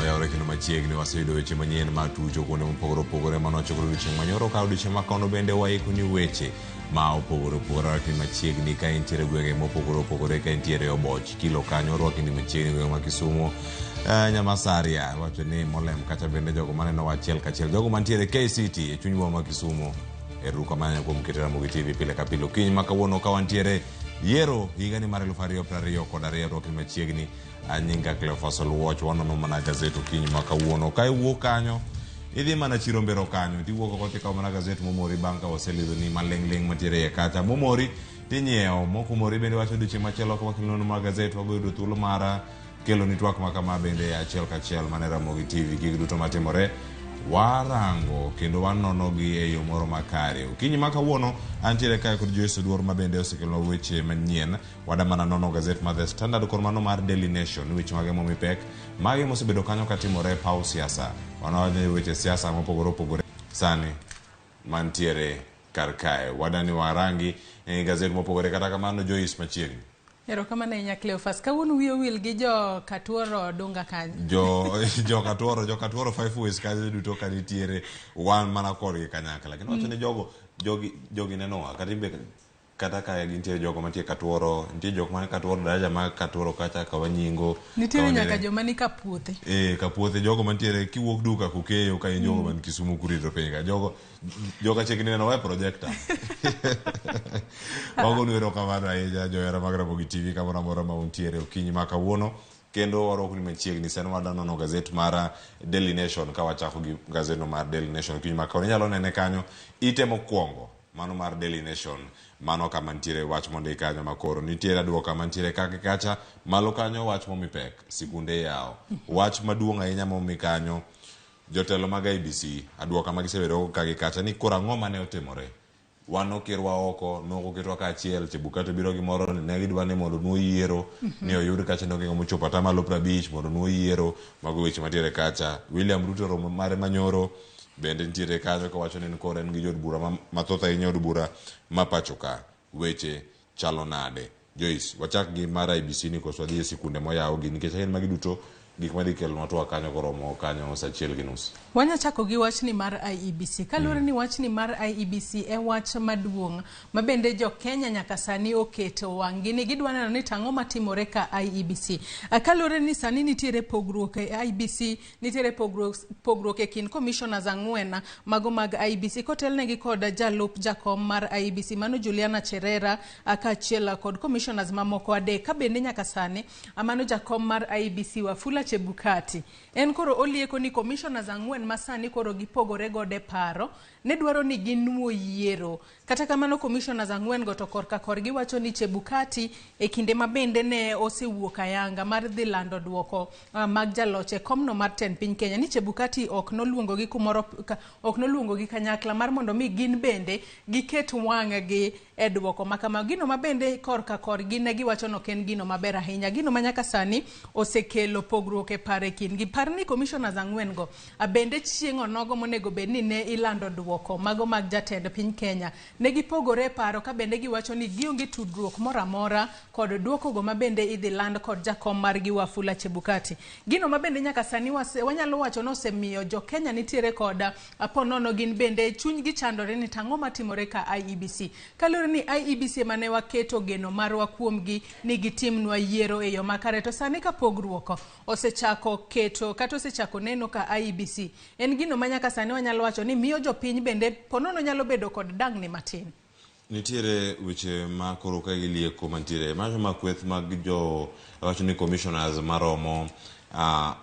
Oyawore kendo machiegni waseyudo weche manyien ma tucho kuonde mopogore opogore mano wachokore odiochieng' manyoro ka odiochieng' ma kono bende waiko ni weche ma opogore opogore rwakni machiegni ka intiere gwenge mopogore opogore ka intiere oboch kilo kanyo rwakni machiegni gwenge ma Kisumu Nyamasaria wacho ni Molem kacha bende jogo manenowa achiel kachiel jogo mantiere KCT e chuny boma ma Kisumu erokamano kuom keto Ramogi TV pile ka pile okinyi ma kawuono ka wantiere yiero higani mar 2022 rwakni machiegni anyinga Cleophas Oluoch wanono mana gazet okinyi ma kawuono ka iwuok kanyo idhi mana chiro mbero kanyo tiwuok oko tikawo mana gazet momori bang' ka waselidhoni maling'ling' mantiere iye kacha momori tinyiewo mokomori bende wacho odiochieng' machielo ka wakelo nonro mar gazet wabiro yudo thuolo mar keloni twak ma kama bende achiel kachiel mana e Ramogi TV gik duto matimore warango kendo wanonogi e yo moro makare okinyi ma kawuono antiere kae kod Joyce Oduor ma bende osekelonwa weche manyien wada mana nono gazet mar The Standard kod mano mar Daily Nation ni weche mage momi pek mage mosebedo kanyo katimore e paw siasa wanawacho weche siasa mopogore opogore sani mantiere kar kae wadani warangi e gazet mopogore kata kamano Joyce machiegni Erokamano ahinya Cleophas. Kawuono wiyi owil gi jo Katuoro Dunga kanyo. Jo jo Katuoro five ways kanyo duto ka nitiere wan mana kodgi kanyakla. Kendo wacho ni jogo jogi jogi nenowa kata imbe kata ka gintiere jogo mantie Katuoro, nitie jok man Katuoro daraja mag Katuoro kacha ka Wanyingo. Nitiere nyaka joma ni Kapuothe. Eh, Kapuothe jogo mantiere kiwuok duka kukeyo ka in jogo man Kisumu kurito piny ka. Jogo joka chiegni neno wa e projector. Wagonu erokamano ahinya johera mag Ramogi TV kamoro amora ma untiere okinyi ma kawuono kendo warwakoni machiegni sani wadwa nono gazet mar Daily Nation ka wachako gi gazet no mar Daily Nation okinyi ma kawuono inyalo nene kanyo ite mokwongo mano mar Daily Nation mano kama nitiere wach mondik kanyo makoro nitiere aduoka mantiere kaka kacha malo kanyo wach momi pek sikunde yawo wach maduong' ahinya momi kanyo Jotelo mag IEBC aduoka ma gisebedo ka gi kacha ni koro ang'o mane otimore. Wan nokirwa oko, nokoketwa kaachiel, Chebukati obiro gi moro ni ne gidwa ni mondo onuo yiero, ni oyud kacha ni ogingo mochopo atamalo 50 mondo onuo yiero, mago weche mantiere kacha. William Ruto romo mare manyoro bende nitiere kanyo kawacho ni en koro en gi jood bura mathoth ahinya e od bura ma pacho ka. Weche chalo nade? Joyce, wachak gi mar IEBC ni koso wadhi e sikunde moyaw gi nikech en magi duto gik madhi kelonwa twak kanyo koromo kanyo saa achiel gi nus. Wanya chako gi wachni mar IEBC. Kaluwore ni wachni mar IEBC e wach maduong' ma bende jo Kenya nyaka sani oketo wang'gi ni gidwa neno ni tang'o matimore ka IEBC. Kaluwore ni sani nitiere pogruok e IEBC, nitiere pogruok, pogruok e kind commissioners ang'wen mago mag IEBC kotelnegi kod jalup jakom mar IEBC mano Juliana Cherera kaachiel kod commissioners mamoko adek ka bende nyaka sani mano jakom mar IEBC Wafula Chebukati en koro olieko ni commissioners ang'wen ma sani koro gipogore godo e paro ne dwaro ni ginuo yiero. Kata kamano commissioners ang'wen go to korka korgi wacho ni Chebukati e kinde ma bende ne osewuok ayanga mar dhi lando duoko mag jaloch e komno mar tend piny Kenya ni Chebukati ok noluongogi kumoro ok noluongogi kanyakla mar mondo mi gin bende giket wang'gi e duoko ma kama. Gino ma bende korka korgi ne giwacho ni ok en gino maber ahinya. Gino ma nyaka sani osekelo pogruok e paro e kindgi. Par ni commissioners ang'wen go bende chieng' onogo monego bed ni ne ilando duoko mago mag jatend piny Kenya ne gipogore e paro ka bende giwacho ni gionge tudruok moro amora kod duokogo ma bende idhi land kod jakom margi Wafula Chebukati. Gino ma bende nyaka sani wanyalo wacho ni osemiyo jo Kenya nitiere kod ponono gin bende chunygi chandore ni tang'o matimore ka IEBC. Kaluwore ni IEBC ema ne waketo geno marwa kuomgi ni gitimnwa yiero e yo makare to sani ka pogruok osechako keto kata osechako neno ka IEBC en gino ma nyaka sani wanyalo wacho ni miyo jopiny bende ponono nyalo bedo kod dang'ni matin. Nitiere weche ma koro ka gilieko mantiere macho ma kweth mag jo wacho ni commissioners maromo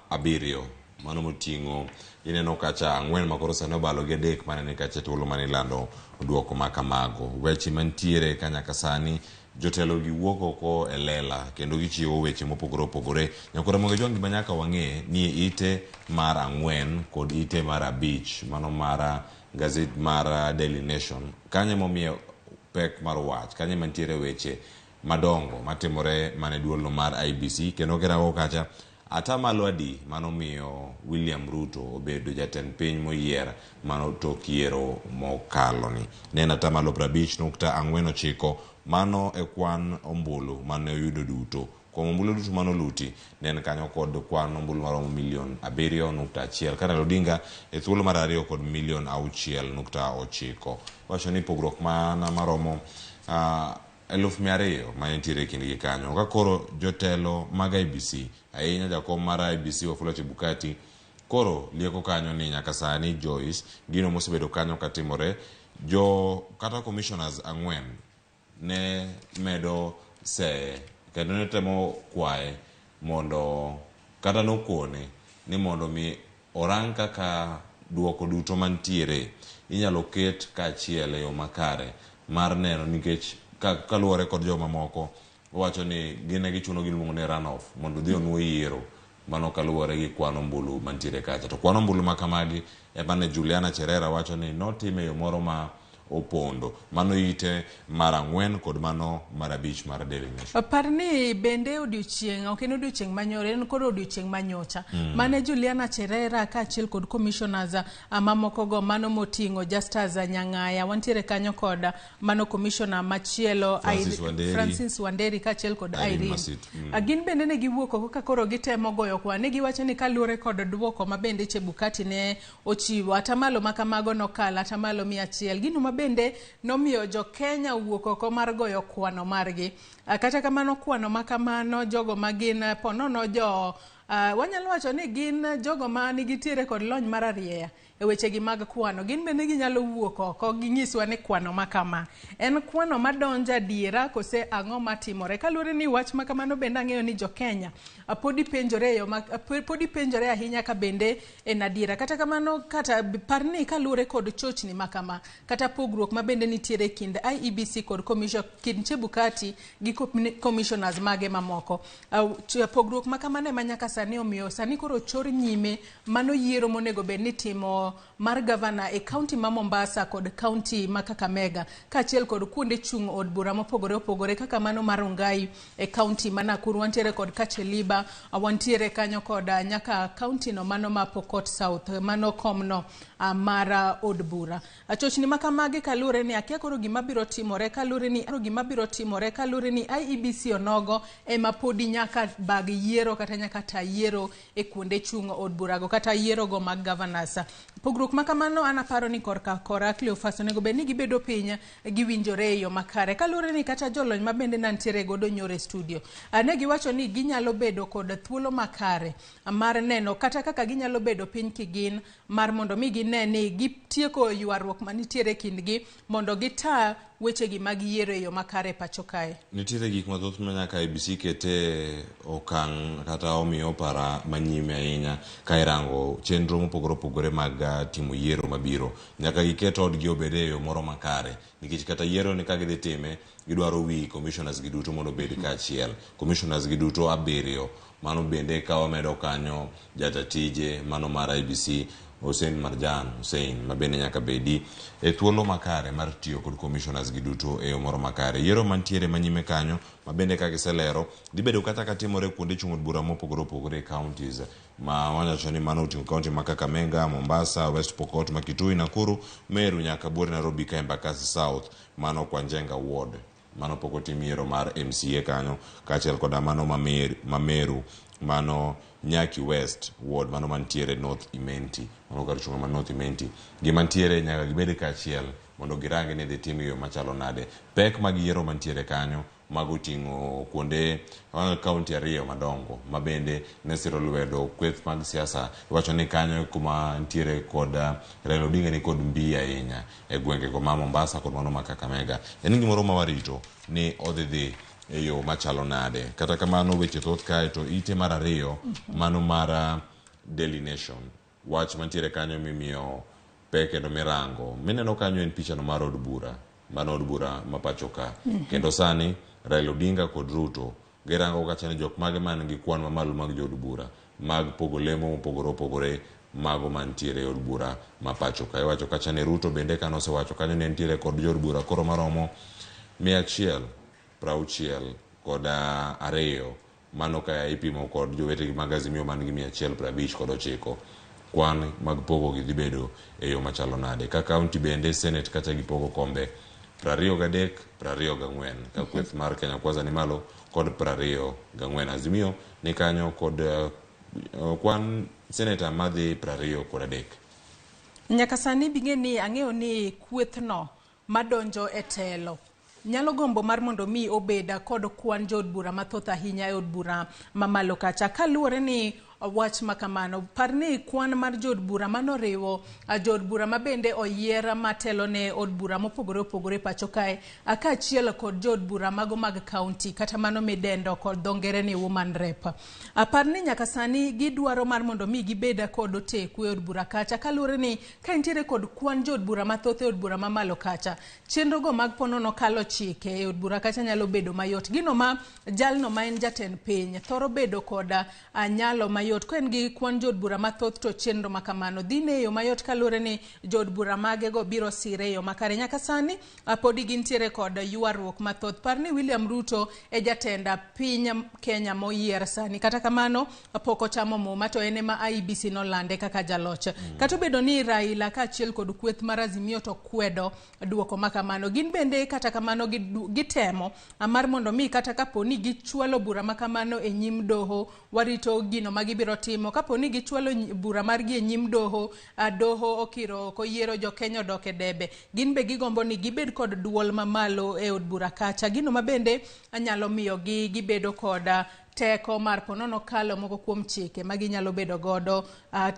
abiriyo mano moting'o ineno kacha ang'wen ma koro sani obalo gi adek mane ni kacha thuolo mane ilando duoko ma kamago. Weche mantiere ka nyaka sani jotelo gi wuok oko e lela kendo gichiwo weche mopogore opogore. Nyakor Ramogi Ojwang' gima nyaka wang'e ni ite mar ang'wen kod ite mar abich mano mar gazet mar Daily Nation kanyo emomiyo pek mar wach kanyo ema nitiere weche madongo matimore mane duolno mar IEBC kendo kirango kacha atamalo adi manomiyo William Ruto obedo jatend piny moyier mano tok yiero mokaloni ne en atamalo 50.49 mano e kwan ombulu mane oyudo duto. Kuom ombulu duto mane oluti, ne en kanyo kod kwan ombulu maromo milion 7.1 ka Raila Odinga e thuolo mar ariyo kod milion 6.9. Iwacho ni pogruok mana maromo 200,000 ma nitiere e kindgi kanyo. Ka koro jotelo mag IEBC, ahinya jakom mar IEBC Wafula Chebukati, koro lieko kanyo ni nyaka sani Joyce, gino mosebedo kanyo katimore, jo kata commissioners 4 ne medo seye kendo ne temo kwaye mondo kata nokone ni mondo mi orang kaka duoko duto mantiere inyalo ket kaachiel e yo makare mar neno nikech kaluwore kod joma moko wacho ni gin ne gichuno giluongo ni runoff mondo odhi onwo yiero mano kaluwore gi kwan ombulu mantiere kacha. To kwan ombulu ma kamagi ema ne Juliana Cherera wacho ni notime e yo moro ma opondo. Mano ite mar 4 kod mano mar 5 mar Daily Nation. Par ni bende odiochieng', ok en odiochieng' manyoro, en koro odiochieng' manyocha. Mane Juliana Cherera kaachiel kod commissioners mamoko go, mano moting'o Justus Nyang'aya, wantiere kanyo kod mano commissioner machielo Francis Wanderi. Francis Wanderi kaachiel kod Irene Irene. Masit. Gin bende ne giwuok oko ka koro gitemo goyo kwan. Ne giwacho ni kaluwore kod duoko ma bende Chebukati ne ochiwo, atamalo ma kamago nokalo atamalo 100. Gino ma bende nomiyo jo Kenya owuok oko mar goyo kwano margi. Kata kamano kwano ma kamano jogo ma gin ponono jo wanyalo wacho ni gin jogo ma nigitiere kod lony mar arieya e wechegi mag kwano. Gin bende ginyalo wuok oko ginyiswa ni kwano ma kama en kwano madonjo adiera kose ang'o matimore. Kaluwore ni wach ma kamano bende ang'eyo ni jo Kenya podi penjore e yo ma, podi penjore ahinya ka bende en adiera. Kata kamano kata par ni kaluwore kod chochni ma kama kata pogruok ma bende nitiere kind IEBC kod commission kind Chebukati gi commissioners mage mamoko. Pogruok ma kamano ema nyaka sani omiyo sani koro chor nyime mano yiero monego bed ni timo mar gavana e kaunti ma Mombasa kod kaunti ma Kakamega kaachiel kod kuonde chung' od bura mopogore opogore kaka mano mar Rongai e kaunti ma Nakuru. Wantiere kod Kacheliba, wantiere kanyo kod nyaka kaunti no mano ma Pokot South, mano komno mar od bura. Chochni ma kamagi kaluwore ni akia koro gima biro timore kaluwore ni gima biro timore kaluwore ni IEBC onogo ema podi nyaka bag yiero kata nyaka ta yiero e kuonde chung' od burago kata yiero go mag governors. Pogruok ma kamano an aparo ni korka kora Cleophas onego bed ni gibedo piny giwinjore e yo makare kaluwore ni kata jolony ma bende nantiere godo nyoro e studio ne giwacho ni ginyalo bedo kod thuolo makare mar neno kata kaka ginyalo bedo piny kigin mar mondo mi gine ni gitieko ywaruok manitiere kindgi mondo gita wechegi mag yiero e yo makare pacho kae. Nitiere gik mathoth ma nyaka IEBC kete okang' kata omiyo para manyime ahinya ka irango chenro mopogore opogore mag timo yiero mabiro. Nyaka giket odgi obed e yo moro makare nikech kata yiero ni ka gidhi time gidwaro wi commissioners gi duto mondo obed kaachiel. Commissioners gi duto 7, mano bende ka wamedo kanyo jata tije mano mar IEBC Hussein Marjan Hussein ma bende nyaka bedi e thuolo makare mar tiyo kod commissioners gi duto e yo moro makare. Yiero mantiere manyime kanyo ma bende ka giselero dhi bedo kata ka timore kuonde chung' od bura mopogore opogore e counties ma wawacho ni mano oting'o county ma Kakamega, Mombasa, West Pokot, ma Kitui, Nakuru, Meru nyaka Buore, Nairobi ka Embakasi South, mano Kwanjenga ward. Mano pok otim yiero mar MCA kanyo kaachiel koda mano ma Meru, mano Nyaki West ward, mano mantiere North Imenti, mano kar chung' ma North Imenti. Gima ntiere nyaka gibed kaachiel mondo girang ni dhi tim e yo machalo nade. Pek mag yiero mantiere kanyo mago oting'o kuonde kaunti 2 madongo ma bende ne siro lwedo kweth mag siasa. Iwacho ni kanyo kuma ntiere kod Raila Odinga ni kod mbi ahinya e gwengego ma Mombasa kod mano ma Kakamega. En gimoro ma warito ni odhi dhi e yo machalo nade. Kata kamano weche thoth kae to ite mar 2 mano mar Daily Nation. Wach mantiere kanyo mimiyo pek kendo mirango. Mineno kanyo en picha no mar od bura, mano od bura ma pacho ka. Kendo sani Raila Odinga kod Ruto girango kacha ni jok mage man gi kwan mamalo mag jood bura mag pogo lemo mopogore opogore mago mantiere e od bura ma pacho ka. Iwacho kacha ni Ruto bende kane osewacho kanyo ni entiere kod jood bura koro maromo 162, mano ka ipimo kod jowetegi mag Azimio man gi 159. Kwan mag pogo gi dhi bedo e yo machalo nade. Ka kaunti bende Senate kacha gipogo kombe 23, 24 ka kweth mar Kenya Kwanza ni malo kod 24. Azimio ni kanyo kod kwan seneta madhi 23. Nyaka sani bing'e ni ang'eyo ni kwethno madonjo e telo nyalo gombo mar mondo mi obed kod kwan jood bura mathoth ahinya e od bura mamalo kacha. Kaluwore ni wach ma kamano, par ni kwan mar jood bura manoriwo jood bura mabende oyier matelo ne od bura mopogore opogore pacho kae, kaachiel kod jood bura mago mag kaunti kata mano midendo kod dho ngere ni woman rep. Par ni nyaka sani gidwaro mar mondo mi gibed kod oteku e od bura kacha, kaluwore ni ka nitiere kod kwan jood bura mathoth e od bura mamalo kacha, chenro go mag ponono kalo chike e od bura kacha nyalo bedo mayot. Gino ma jalno ma en jatend piny thoro bedo kod nyalo mayot ka en gi kwan jood bura mathoth, to chenro ma kamano dhi ne yo mayot kaluwore ni jood bura magego biro sire e yo makare. Nyaka sani podi gintiere kod ywaruok mathoth. Par ni William Ruto e jatend piny Kenya moyier sani, kata kamano pok ochamo muma, to en ema IEBC nolande kaka jaloch. Kata obedo ni Raila kaachiel kod kweth mar Azimio to kwedo duoko ma kamano, gin bende kata kamano gitemo mar mondo mi kata kapo ni gichwalo bura ma kamano e nyim doho, warito gino ma gibiro timo. Kapo ni gichwalo bura margi e nyim doho, doho okiro ok oyiero jo Kenya odok e debe, gin be gigombo ni gibed kod duol mamalo e od bura kacha, gino ma bende nyalo miyo gi gibedo kod teko mar ponono kalo moko kuom chike ma ginyalo bedo godo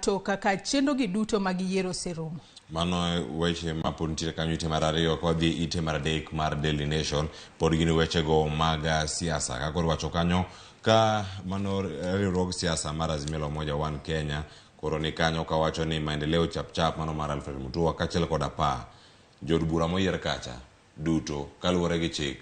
to kaka chenro gi duto mag yiero oserumo. Mano weche ma pod nitiere kanyo ite mar ariyo. Ka wadhi ite mar adek mar Daily Nation, pod gin wechego mag siasa. Kaka wacho kanyo ka mano riwruog siasa mar Azimio la Umoja One Kenya koro ni kanyo kawacho ni maendeleo chapchap, mano mar Alfred Mutua kaachiel kod apar jood bura moyier kacha duto kaluwore gi chik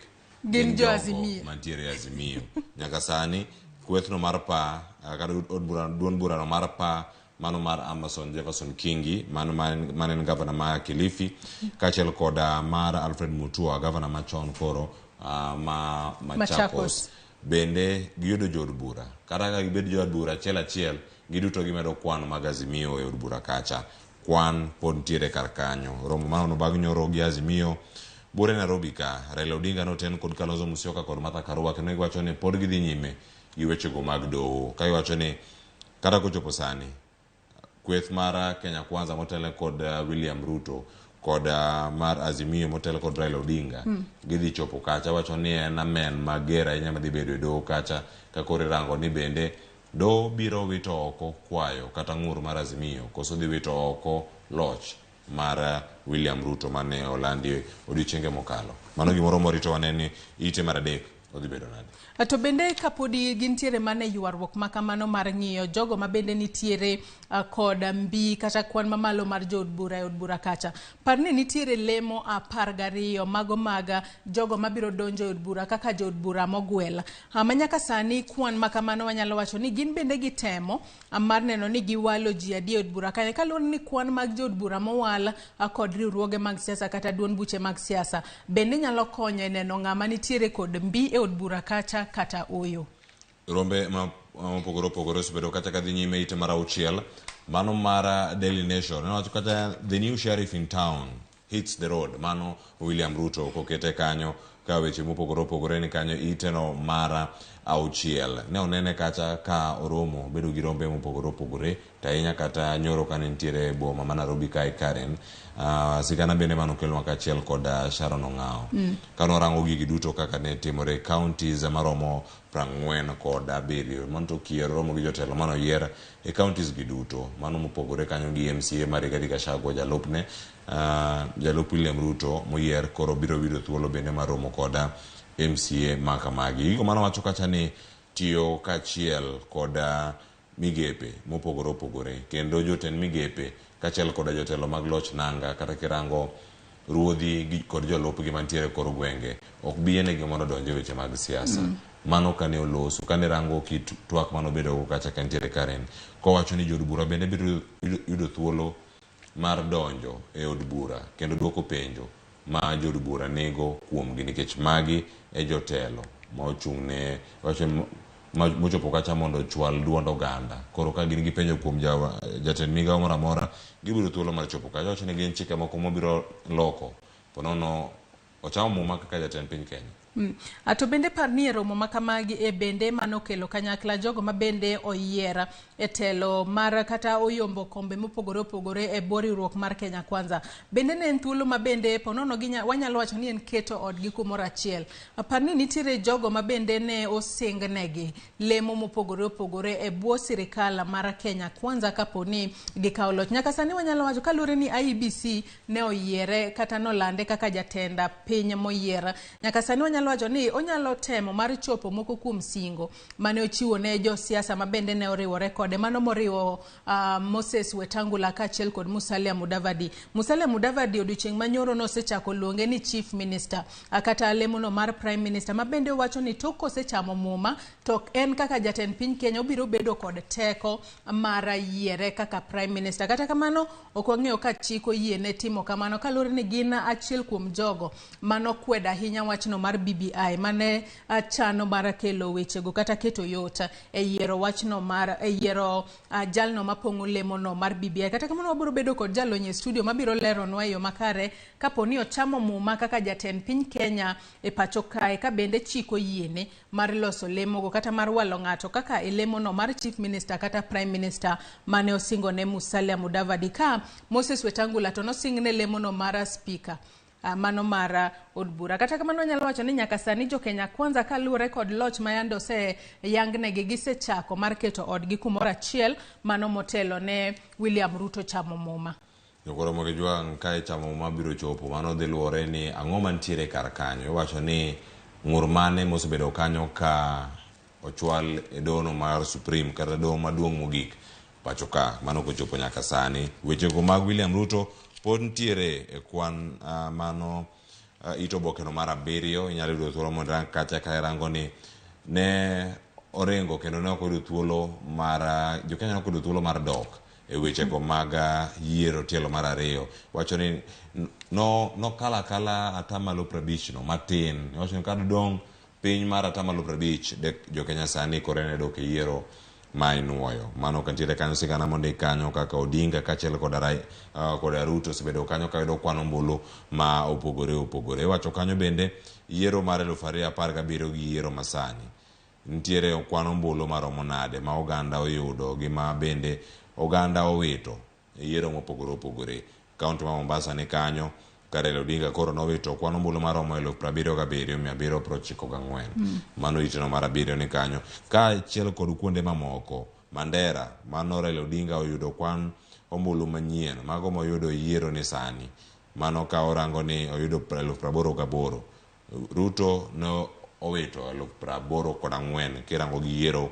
gin jo Azimio mantiere e Azimio. Nyaka sani kwethno mar PA kata od bura duond burano mar PA, mano mar Amason Jefferson Kingi, mano mane en gavana ma Kilifi, kaachiel kod mar Alfred Mutua, gavana machon koro ma Machakos, bende giyudo jood bura. Kata ka gibed jood bura achiel achiel, giduto gimedo kwan mag Azimio e od bura kacha. Kwan pod nitiere kar kanyo. Romo mano bang' nyoro gi Azimio buore Nairobi ka Raila Odinga noten kod Kalonzo Musyoka kod Martha Karua, kendo giwacho ni pod gidhi nyime gi wechego mag doho, ka giwacho ni kata kochopo sani kweth mar Kenya Kwanza motelne kod William Ruto kod mar Azimio motel kod Raila Odinga gidhi chopo kacha. Wacho ni en amen mager ahinya madhi bedo e doho kacha, ka koro irango ni bende doho biro wito oko kwayo kata ng'ur mar Azimio koso dhi wito oko loch mar William Ruto mane olandi odiochienge mokalo. Mano gimoro morito wane ni ite mar adek odhi bedo nade. To bende kapodi gintiere mana e ywaruok ma kamano mar ng'iyo jogo ma bende nitiere kod mbi kata kwan mamalo mar jood bura e od bura kacha, par ni nitiere lemo 12 mago mag jogo mabiro donjo e od bura kaka jood bura mogwel. Ma nyaka sani kwan ma kamano wanyalo wacho ni gin bende gitemo mar neno ni giwalo ji adi e od bura kanyo, kaluwore ni kwan mag jood bura mowal kod riwruoge mag siasa kata duond buche mag siasa bende nyalo konyo e neno ng'ama nitiere kod mbi e od bura kacha kata oyo. Rombe ma mopogore opogore osebedo kacha kadhi nyime ite mar auchiel, mano mar Daily Nation nowacho kata "The new sheriff in town hits the road", mano William Ruto kokete kanyo ka weche mopogore opogore ni kanyo. Iteno mar auchiel ne onene kacha ka oromo bedo gi rombe mopogore opogore, to ahinya kata nyoro kane nitiere e boma ma Nairobi kae Karen. Sigana bende manokelnwa kaachiel kod Sharon Ong'ao kanorango gigi duto kaka ne timore e counties maromo 47. Mano to kier romo gi jotelo manoyier e counties gi duto mano mopogore kanyo gi MCA mar Rigathi Gachagua, jalupne, jalup William Ruto moyier koro biro yudo thuolo bende mar romo kod MCA ma kamagi. Gigo mano wacho kacha ni tiyo kaachiel kod migepe mopogore opogore kendo jotend migepe kaachiel koda jotelo mag loch nanga, kata kirango ruodhi kod jolupgi mantiere kor gwenge, ok bi yienegi mondo odonj e weche mag siasa. Mano kane oloso kane rango kit twak manobedo go kacha ka nitiere Karen, kowacho ni jood bura bende biro yudo thuolo mar donjo e od bura kendo duoko penjo ma jood bura nigo kuomgi, nikech magi e jotelo ma ochung' ne mochopo kacha mondo ochwal duond oganda. Koro ka gin gi penjo kuom jatend migawo moro amora, gibiro thuolo mar chopo kacha. Wacho ni gin chike moko mobiro loko ponono ochamo muma kaka jatend piny Kenya. To bende par ni e romo ma kamagi e bende manokelo kanyakla jogo ma bende oyier e telo mar kata oyombo kombe mopogore opogore e bwo riwruok mar Kenya Kwanza. Bende ne en thuolo ma bende ponono wanyalo wacho ni en keto odgi kumoro achiel. Par ni nitiere jogo ma bende ne osingnegi lemo mopogore opogore e bwo sirikal mar Kenya Kwanza kapo ni gikawo loch. Nyaka sani wanyalo wacho kaluwore ni IEBC ne oyiere kata nolande kaka jatend piny moyier. Nyaka sani wanyalo wacho ni onyalo temo mar chopo moko kuom singo mane ochiwo ne josiasa ma bende ne oriwore kode, mano moriwo Moses Wetangula kaachiel kod Musalia Mudavadi. Musalia Mudavadi odiochieng' manyoro nosechako luonge ni Chief Minister kata lemono mar Prime Minister, ma bende owacho ni tok kosechamo muma to en kaka jatend piny Kenya obiro bedo kod teko mar yiere kaka Prime Minister. Kata kamano ok wang'eyo ka chik oyiene timo kamano kaluwore ni gin achiel kuom jogo manokwedo ahinya wachno mar BBI mane chano mar kelo wechego kata keto yot e yiero wachno mar e yiero jalno mapong'o lemono mar BBI. Kata kamano wabiro bedo kod jalony e studio mabiro leronwa e yo makare kapo ni ochamo muma kaka jatend piny Kenya e pacho kae ka bende chik oyiene mar loso lemogo kata mar walo ng'ato kaka e lemono mar Chief Minister kata Prime Minister mane osingo ne Musalia Mudavadi. Ka Moses Wetangula to nosingne lemono mar Speaker, mano mar od bura. Kata kamano wanyalo wacho ni nyaka sani jo Kenya Kwanza kaluwore kod loch ma yande oseyangnegi gisechako mar keto odgi kumoro achiel, mano motelo ne William Ruto chamo muma. Jokoro Jwang' ka ichamo muma biro chopo, mano dhi luwore ni ang'o mantiere kar kanyo. Iwacho ni ng'ur mane mosebedo kanyo ka ochwal e dono mar Supreme kata doho maduong' mogik pacho ka, mano kochopo nyaka sani. Wechego mag William Ruto pod nitiere e kwan mano it obokeno mar 7. Inyalo yudo thuolo mondo irang kacha ka irango ni ne oringo kendo ne ok oyudo thuolo mar jo-Kenya ne ok oyudo thuolo mar dok e wechego mag yiero tielo mar 2. Wacho ni nokalo akala 50% no matin. Wacho ni ka dodong' piny mar 50% jo-Kenya sani kore ne dok e yiero ma inuoyo. Mano kantiere kanyo sigana mondik kanyo kaka Odinga kaachiel koda Ruto osebedo kanyo kayudo kwan ombulu ma opogore opogore. Iwacho kanyo bende yiero mar 2017 gi yiero masani nitiere kwan ombulu maromo nade ma oganda oyudo gi ma bende oganda owito e yiero mopogore opogore. Kaunti ma Mombasa ni kanyo ka Raila Odinga koro nowito kwan ombulu maromo 77,794. Mano iteno mar 7 ni kanyo. Kaachiel kod kuonde mamoko, Mandera, mano Raila Odinga oyudo kwan ombulu manyien, mago moyudo e yiero ni sani. Mano ka orango ni oyudo 88,000. Ruto ne owito 84,000 kirango gi yiero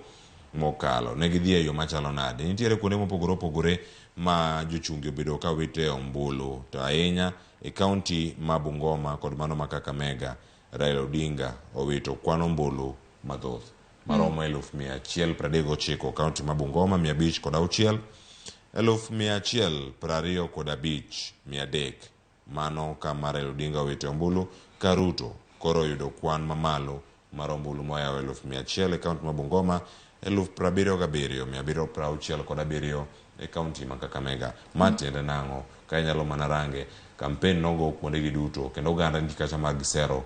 mokalo. Ne gidhi e yo machalo nade? Nitiere kuonde mopogore opogore ma jochungi obedo ka wite ombulu, to ahinya e kaunti ma Bungoma kod mano ma Kakamega, Raila Odinga owito kwan ombulu mathoth maromo 139,000, kaunti ma Bungoma 506, 125,300. Mano kama Raila Odinga owito ombulu ka Ruto koro oyudo kwan mamalo mar ombulu moyawo 100,000 e kaunti ma Bungoma, 77,767 e kaunti ma Kakamega. Ma tiende nang'o? Ka inyalo mana range, kampen nogo kuondegi duto kendo oganda nitie kacha mag sero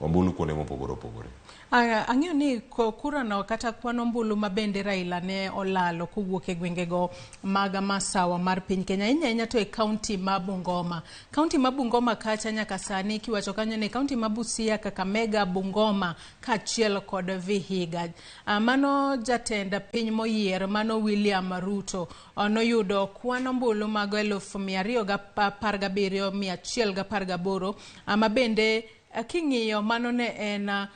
ombulu kuonde mopogore opogore. Ang'eyo ni kurano kata kwan ombulu ma bende Raila ne olalo kowuok e gwengego mag masawa mar piny Kenya, ahinya ahinya to e kaunti ma Bungoma. Kaunti ma Bungoma kacha nyaka sani kiwacho kanyo ni kaunti ma Busia, Kakamega, Bungoma kaachiel kod Vihiga. Mano jatend piny moyier mano William Ruto noyudo kwan ombulu mag 217,118, ma bende king'iyo mano ne en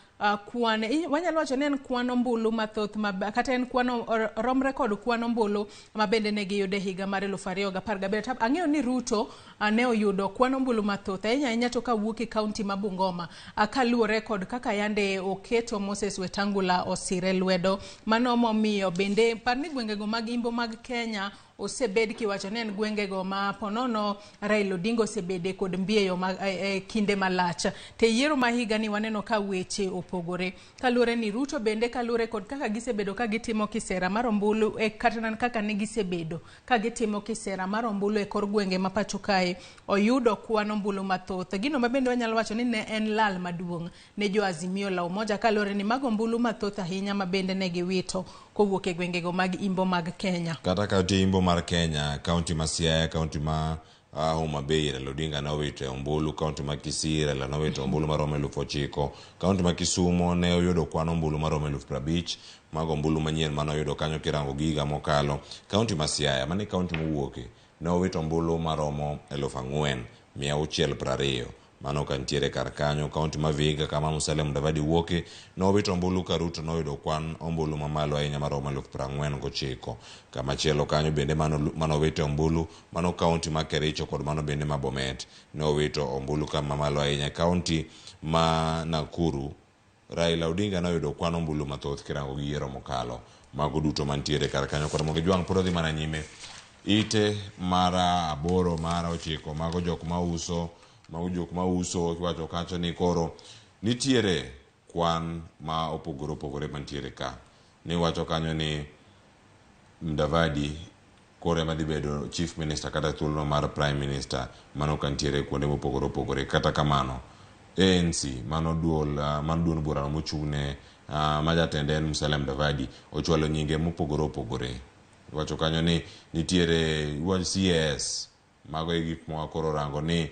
kwan, wanyalo wacho ni en kwan ombulu mathoth kata en kwan romre kod kwan ombulu ma bende ne giyudo e higa mar 2017. Ang'eyo ni Ruto ne oyudo kwan ombulu mathoth ahinya ahinya to kawuok e kaunti ma Bungoma, kaluwore kod kaka yande oketo Moses Wetangula osire lwedo. Mano momiyo bende par ni gwengego mag imbo mag Kenya osebed kiwacho ni en gwengego ma ponono Raila Odinga osebede kod mbi e yo ma, e kinde malach. To e yiero ma higani waneno ka weche opogore. Kaluwore ni Ruto bende kaluwore kod kaka gisebedo ka gitimo kisera mar ombulu e kata kaka ne gisebedo ka gitimo kisera mar ombulu e kor gwenge ma pacho kae oyudo kwan ombulu mathoth. Gino ma bende wanyalo wacho ni ne en lal maduong' ne jo Azimio la Umoja kaluwore ni mago ombulu mathoth ahinya ma bende ne giwito kowuok e gwengego mag imbo mag Kenya. Kata ka nitie imbo mar Kenya, kaunti ma Siaya, kaunti ma Homa Bay, Raila Odinga nowito e ombulu, kaunti ma Kisii, Raila nowito ombulu maromo 9,000, kaunti ma Kisumo ne oyudo kwan ombulu maromo 50,000, mago ombulu manyien mane oyudo kanyo kirango gi higa mokalo. Kaunti ma Siaya, mano e kaunti mowuoke, ne owito ombulu maromo 4,620. Mano ka nitiere kar kanyo, kaunti ma Vihiga kama Musalia Mudavadi wuoke, nowito ombulu ka Ruto noyudo kwan ombulu mamalo ahinya maromo 49,000. Kamachielo kanyo bende manowito ombulu, mano kaunti ma Kericho kod mano bende ma Bomet nowito ombulu kama malo ahinya. Kaunti ma Nakuru, Raila Odinga noyudo kwan ombulu mathoth kirango gi yiero mokalo. Mago duto mantiere kar kanyo kod Ramogi Jwang' pod odhi mana nyime. Ite mar 8 mar 9 mago jok mauso mago jok mauso kiwacho kacho ni koro nitiere kwan ma opogore opogore mantiere ka. Niwacho kanyo ni Mudavadi koro ema dhi bedo chief minister kata thuolono mar prime minister mano ka nitiere kuonde mopogore opogore. Kata kamano ANC mano duol mano duond burano mochung'ne ma jatende en Musalia Mudavadi ochwalo nyinge mopogore opogore. Iwacho kanyo ni nitiere CAS mago e gik ma koro rango ni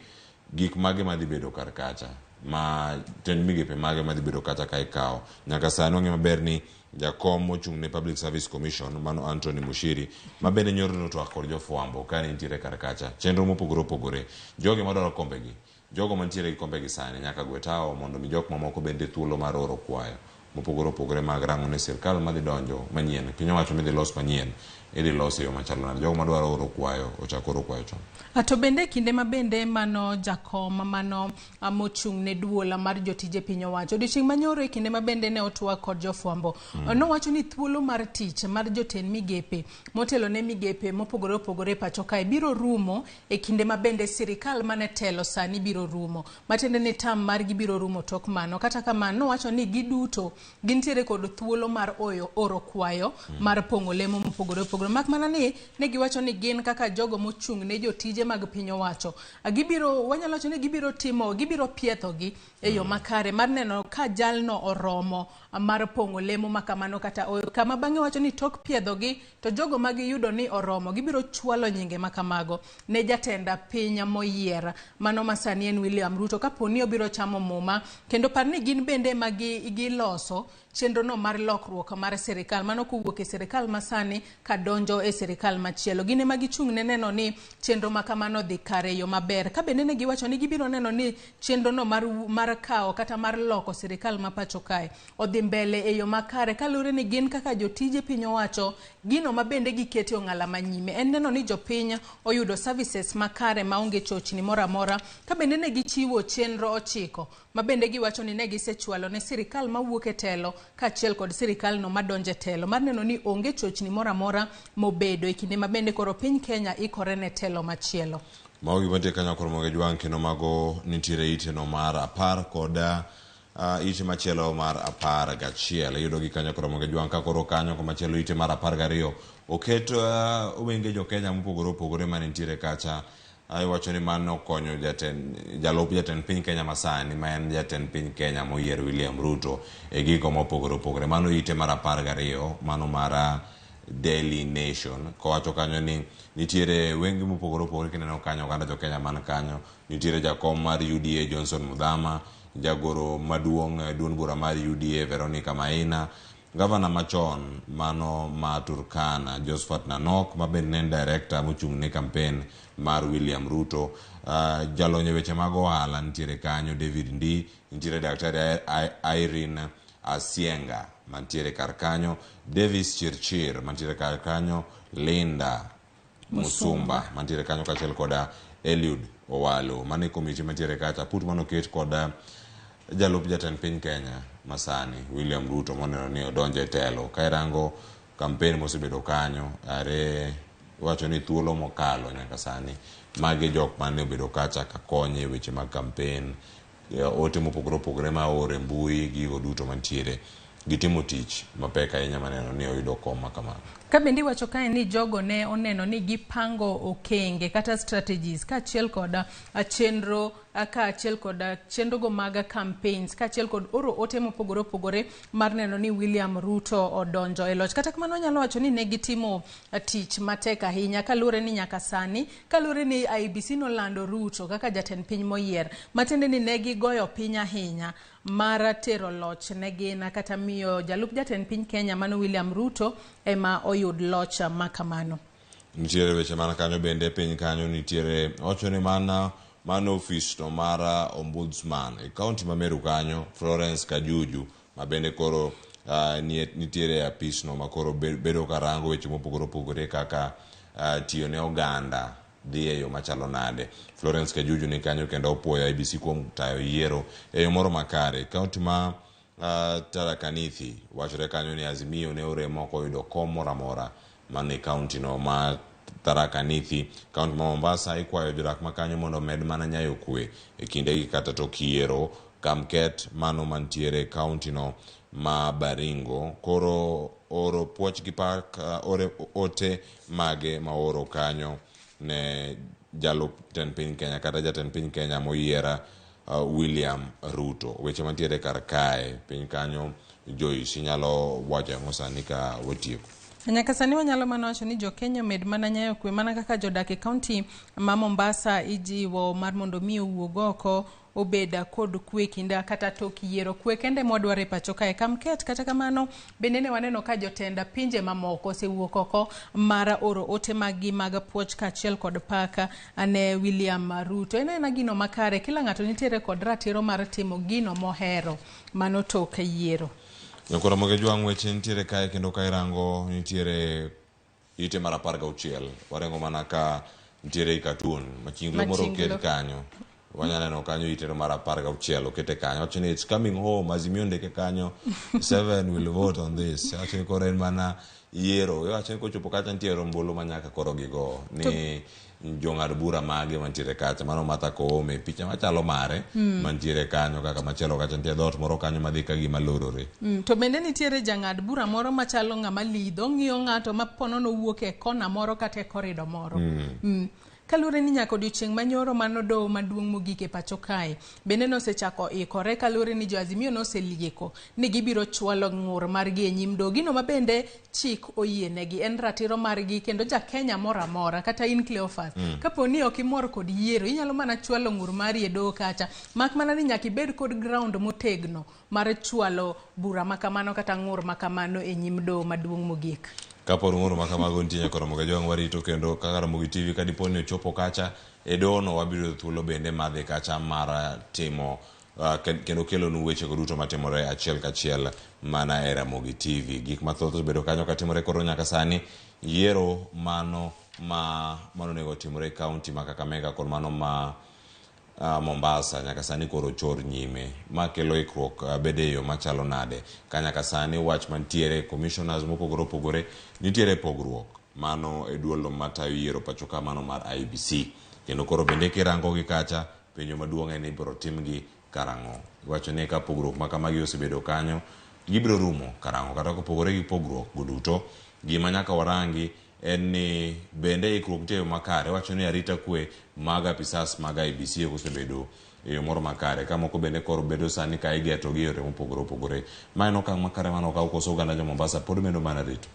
gik mage madhi bedo kar kacha ma tend migepe mage madhi bedo kacha ka ikawo. Nyaka sani wang'eyo maber ni jakom mochung' ne Public Service Commission mano Anthony Mushiri ma bende nyoro notwak kod jofwambo ka nitiere kar kacha chenro mopogore opogore jogi madwaro kombegi jogo mantiere gi kombegi sani nyaka gwe tawo mondo mi jok mamoko bende thuolo mar oro kwayo mopogore opogore mag rango ni sirkal madhi donjo manyien piny owacho midhi los manyien idhi los e yo machalo nade. Jogo madwaro oro kwayo ochak oro kwayo chon. To bende kinde ma bende mano jakom mano mochung' ne duol mar jotije piny owacho odiochieng' manyoro e kinde ma bende ne otwak kod jofwambo nowacho ni thuolo mar tich mar jotend migepe motelo ne migepe mopogore opogore e pacho kae biro rumo e kinde ma bende sirikal mane telo sani biro rumo matiende ni tam margi biro rumo tok mano. Kata kamano nowacho ni giduto gintiere kod thuolo mar oyo oro kwayo mar pong'o lemo mopogore opogore mak mana ni ne giwacho ni gin kaka jogo mochung' ne jotije mag piny owacho gibiro wanyalo wacho ni gibiro timo gibiro piethogi e yo makare mar neno ka jalno oromo mar pong'o lemo makamano kata oyo. Kama bang'e wacho ni tok piedhogi to jogo ma giyudo ni oromo gibiro chwalo nyinge makamago ne jatend piny moyier mano ma sani en William Ruto kapo ni obiro chamo muma. Kendo par ni gin bende ma giloso chenro no mar lokruok mar sirikal mano kowuok e sirikal masani kadonjo e sirikal machielo. Gin ema gichung' ne neno ni chenro ma kamano dhi kare e yo maber. Ka bende ne giwacho ni gibiro neno ni chenro no mar kawo kata mar loko sirikal ma pacho kae odhi mbele e yo makare kaluwore ni gin kaka jotije piny owacho gino ma bende gikete ong'ala manyime en neno ni jopiny oyudo services makare maonge chochni moro amora. Ka bende ne gichiwo chenro 9 ma bende giwacho ni ne gisechwalo ne sirikal mawuok e telo kaachiel kod sirikal no madonjo e telo mar neno ni onge chochni moro amora mobedo e kinde ma bende koro piny Kenya ikore ne telo machielo. Mago gik mantie kanyo koro Ramogi Jwang' kendo mago nitiere iteno mar 10 kod ite machielo mar 11. Iyudo gi kanyo koro Ramogi Jwang' ka koro kanyo komachielo ite mar 12 oket wenge jo Kenya mopogore opogore mane nitiere kacha. Iwacho ni mano konyo jalup jatend piny Kenya masani ma en jatend piny Kenya moyier William Ruto e gigo mopogore opogore. Mano ite mar 12 mano mar Daily Nation kowacho kanyo ni nitiere wenge mopogore opogore kineno kanyo oganda jo Kenya man kanyo nitiere jakom mar UDA Johnson Muthama, jagoro maduong' duond bura mar UDA Veronica Maina, gavana machon mano ma Turkana Josephat Nanok ma bende ne en director mochung' ne campaign mar William Ruto, jalony e weche mag ohala nitiere kanyo David Ndii, nitiere daktari Irene Asienga mantiere kar kanyo, Davis Chirchir mantiere kar kanyo, Linda Musumba mantiere kanyo kaachiel koda Eliud Owalo. Mano e komiti mantiere kacha put manoket kod jalup jatend piny Kenya masani William Ruto moneno ni odonjo e telo. Ka irango campaign mosebedo kanyo are Iwacho ni thuolo mokalo nyaka sani magi jok mane obedo kacha ka konye e weche mag kampen, ote mopogore opogore ma ooro e mbui, gigo duto mantiere. Gitimo tich mapek ahinya maneno ni oyudo kom ma kamano. Ka bende iwacho kae ni jogo ne oneno ni gipango okenge kata strategies kaachiel kod chenro kaachiel kod chenrogo mag campaigns kaachiel kod oro ote mopogore opogore mar neno ni William Ruto odonjo e loch. Kata kamano wanyalo wacho ni ne gitimo tich matek ahinya kaluwore ni nyaka sani, kaluwore ni IEBC nolando Ruto kaka jatend piny moyier, matiende ni ne gigoyo piny ahinya mar tero loch ne gin kata miyo jalup jatend piny Kenya mano William Ruto ema oyud loch makamano. Nitiere weche man kanyo bende piny kanyo nitiere wacho ni mana mano ofis no mar ombudsman e kaunti ma Meru kanyo Florence Kajuju ma bende koro nitiere e apis no ma koro bedo ka rango weche mopogore opogore kaka tiyo ne oganda dhi e yo machalo nade. Florence Kajuju ni kanyo kendo opuoyo IEBC kuom tayo yiero e yo moro makare. Kaunti ma Tharaka Nithi wachore kanyo ni Azimio ne orem ok oyudo kom moro amora man e kaunti no ma Tharaka Nithi. Kaunti ma Mombasa ikwayo jodak ma kanyo mondo omed mana nyayo kwe e kindegi kata tok yiero. Kamket mano mantiere e kaunti no ma Baringo koro oro puoch gi pak ore ote mage ma oro kanyo ne jalup tend piny Kenya kata jatend piny Kenya moyiera William Ruto. Weche mantiere kar kae piny kanyo Joyce, inyalo wacho ang'o sani ka watieko? Nyaka sani wanyalo mana wacho ni jo Kenya omed mana nyayo kwe mana kaka jodak e kaunti ma Mombasa ijiwo mar mondo mi owuog oko obed kod kwe kinde kata tok yiero. Kwe kende mwadwaro e pacho kae. Kamket kata kamano bende ne waneno ka jotend pinje mamoko osewuok oko mar oro ote mag gi mag puoch kaachiel kod pak ne William Ruto. En aena gino makare, kila ng'ato nitiere kod ratiro mar timo gino mohero mano tok yiero. Nyakoro Ramogi Jwang' weche nitiere kae kendo ka irango nitiere ite mar 16 warengo mana ka nitiere cartoon machinglo moro oket kanyo wanyalo neno kanyo iteno mar 16 okete kanyo wacho ni it's coming home Azimio ndike kanyo seven will vote on this wacho ni koro en mana yiero iwacho ni kochopo kacha nitiere ombulu ma nyaka koro gigo ni jong'ad bura mage mantiere kacha mano Martha Koome picha machalo mare mantiere kanyo kaka machielo kacha nitie dhoot moro kanyo madhi ka gima lorore. To bende nitiere jang'ad bura moro machalo ng'ama lidho ong'iyo ng'ato ma ponono owuok e kona moro kata e korido moro. Kaluwore ni nyaka odiochieng' manyoro mano doho maduong' mogik e pacho kae bende nosechako ikore kaluwore ni jo Azimio noselieko ni gibiro chwalo ng'ur margi e nyim doho. Gino ma bende chik oyienegi en ratiro margi kendo ja Kenya moro amora kata in Cleophas kapo ni ok imor kod yiero inyalo mana chwalo ng'ur mari e doho kacha mak mana ni nyaka ibed kod ground motegno mar chwalo bura makamano kata ng'ur makamano e nyim doho maduong' mogik. Kapod ng'ur ma kamago nitie nyaka Ramogi Ajwang' warito kendo kaka Ramogi TV ka dipo ni ochopo kacha e doho no wabiro yudo thuolo bende mar dhi kacha mar timo kendo kelonu wechego duto matimore achiel kachiel mana e Ramogi TV. Gik mathoth osebedo kanyo katimore koro nyaka sani yiero mano ma mano onego otimore e kaunti ma Kakamega kod mano ma Mombasa nyaka sani koro chor nyime. Ma kelo ikruok bede e yo machalo nade? Ka nyaka sani wach mantiere commissioners mopogore opogore nitiere pogruok mano e duol matayo yiero pacho ka mano mar IEBC. Kendo koro bende kirango gi kacha penjo maduong' en ni ibiro timgi karang'o. Iwacho ni ka pogruok ma kamagi osebedo kanyo gibiro rumo karang'o kata kopogore gi pogruok go duto gima nyaka warangi en ni bende ikruok nitie e yo makare. Iwacho ni arita kwe mag apisas mag IEBC ok osebedo e yo moro makare ka moko bende koro bedo sani ka igeto gi yore mopogore opogore. Ma en okang' makare mane okaw koso oganda jo Mombasa pod medo mana rito?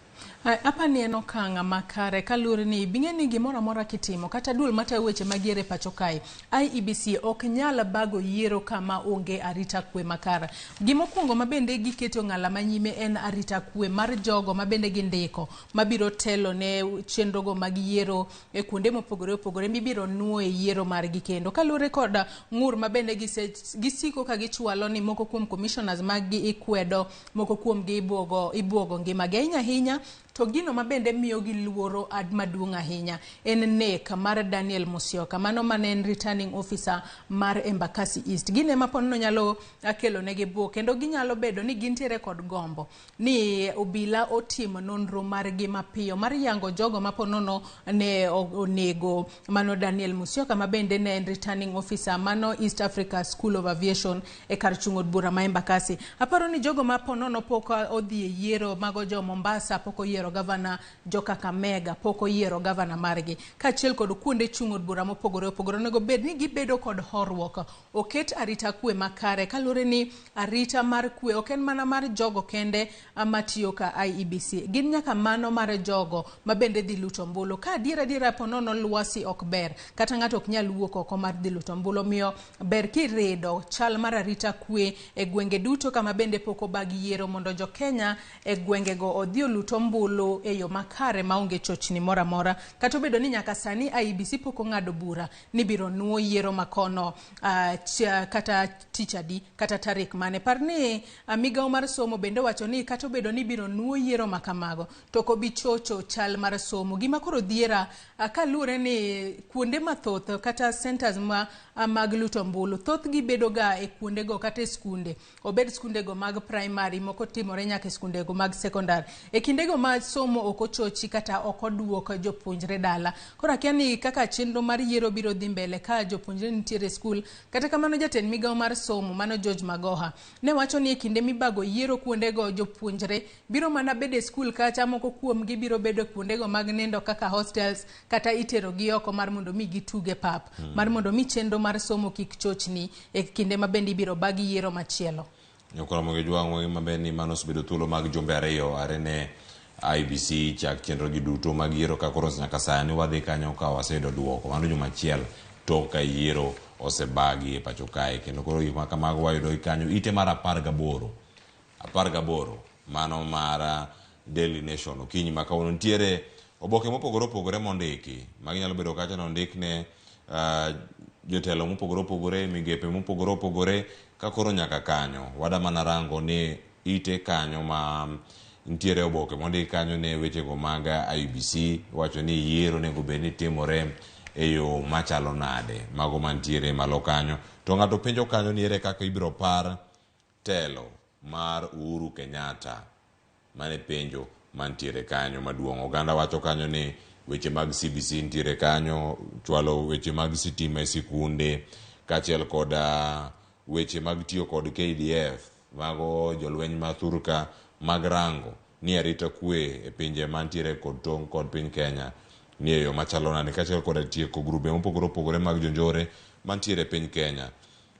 Apa ni en okang' makare kaluwore ni bing'e ni gimoro amora kitimo kata duol matayo weche mag yiero e pacho kae IEBC ok nyal bago yiero kama onge arita kwe makare. Gimokwongo ma bende giketo ng'ala manyime en arita kwe mar jogo ma bende gindiko mabiro telo ne chenrogo mag yiero e kuonde mopogore opogore mibiro nuo e yiero margi kendo. Kaluwore kod ng'ur ma bende gisiko ka gichwalo ni moko kuom commissioners mag gi ikwedo, moko kuom gi ibuogo ngimagi ahinya ahinya. To gino ma bende miyogi luoro maduong' ahinya en nek mar Daniel Musyoka, mano mane en returning officer mar Embakasi East. Gino ema po nono nyalo kelo negi buok kendo ginyalo bedo ni gintiere kod gombo ni obila otim nonro margi mapiyo mar yango jogo ma po nono ne onego mano Daniel Musyoka, ma bende ne en returning officer mano East Africa School of Aviation e kar chung' od bura ma Embakasi. Aparo ni jogo ma po nono pok odhi e yiero, mago jo Mombasa pok oyiero gavana, jo Kakamega pok oyiero gavana margi, kaachiel kod kuonde chung' od bura mopogore opogore, onego bed ni gibedo kod horuok, oket arita kwe makare, kaluwore ni arita mar kwe ok en mana mar jogo kende matiyo ka IEBC, gin nyaka mano mar jogo ma bende dhi luto ombulu. Ka adier adiera po nono lwasi ok ber, kata ng'ato ok nyal wuok oko mar dhi luto ombulu, omiyo ber kirido chal mar arita kwe e gwenge duto kama bende pok obag yiero, mondo jo Kenya e gwengego odhi olut ombulu e yo makare maonge chochni moro amora. Kata obedo ni nyaka sani IEBC pok ong'ado bura ni biro nuo yiero makono kata tich adi kata tarik mane. Par ni migawo mar somo bende wacho ni kata obedo ni biro nuo yiero makamago, to ok obi chocho chal mar somo. Gima koro dhiera, kaluwore ni kuonde mathoth kata centers ma mag luto ombulu thothgi bedo ga e kuondego kata e skunde, obed skundego mag primary, moko timore nyaka e skundego mag secondary, e kindego ma somo ok ochochi kata ok oduok jopuonjre dala. Koro akia ni kaka chenro mar yiero biro dhi mbele ka jopuonjre nitiere e skul. Kata kamano, jatend migawo mar somo mano George Magoha ne wacho ni e kinde mibago yiero kuondego, jopuonjre biro mana bedo e skul kacha, moko kuomgi biro bedo kuondego mag nindo kaka hostels, kata itero gi oko mar mondo mi gitug e pap, mar mondo mi chenro mar somo kik chochni e kinde ma bende ibiro bag yiero machielo. Nyakoromo gi jwang'o maber ni mano osebedo thuolo mag jumbe 2 are ne IEBC chak chenro gi duto mag yiero, ka koro nyaka sani wadhi kanyo ka waseyudo duoko. Mano juma achiel tok ka yiero osebagi e pacho kae, kendo koro gik ma kamago wayudo gi kanyo. Ite mar 18 mano mar Daily Nation okinyi ma kawuono nitiere oboke mopogore opogore mondiki. Magi nyalo bedo kacha nondik ne jotelo mopogore opogore, migepe mopogore opogore. Ka koro nyaka kanyo wada mana rango ni ite kanyo ma nitiere oboke mondik kanyo ne wechego mag IEBC, wacho ni yiero onego bed ni timore e yo machalo nade, mago mantiere malo kanyo. To ng'ato penjo kanyo ni ere kaka ibiro par telo mar Uhuru Kenyatta. Mane penjo mantiere kanyo maduong'. Oganda wacho kanyo ni weche mag CBC nitiere kanyo, chwalo weche mag sitima e sikunde, kaachiel kod weche mag tiyo kod KDF, mago jolweny ma thurka mag rango ni arita kwe e pinje mantiere kod tong' kod piny Kenya ni e yo machalo nade, kaachiel kod tieko grube mopogore opogore mag jonjore mantiere e piny Kenya,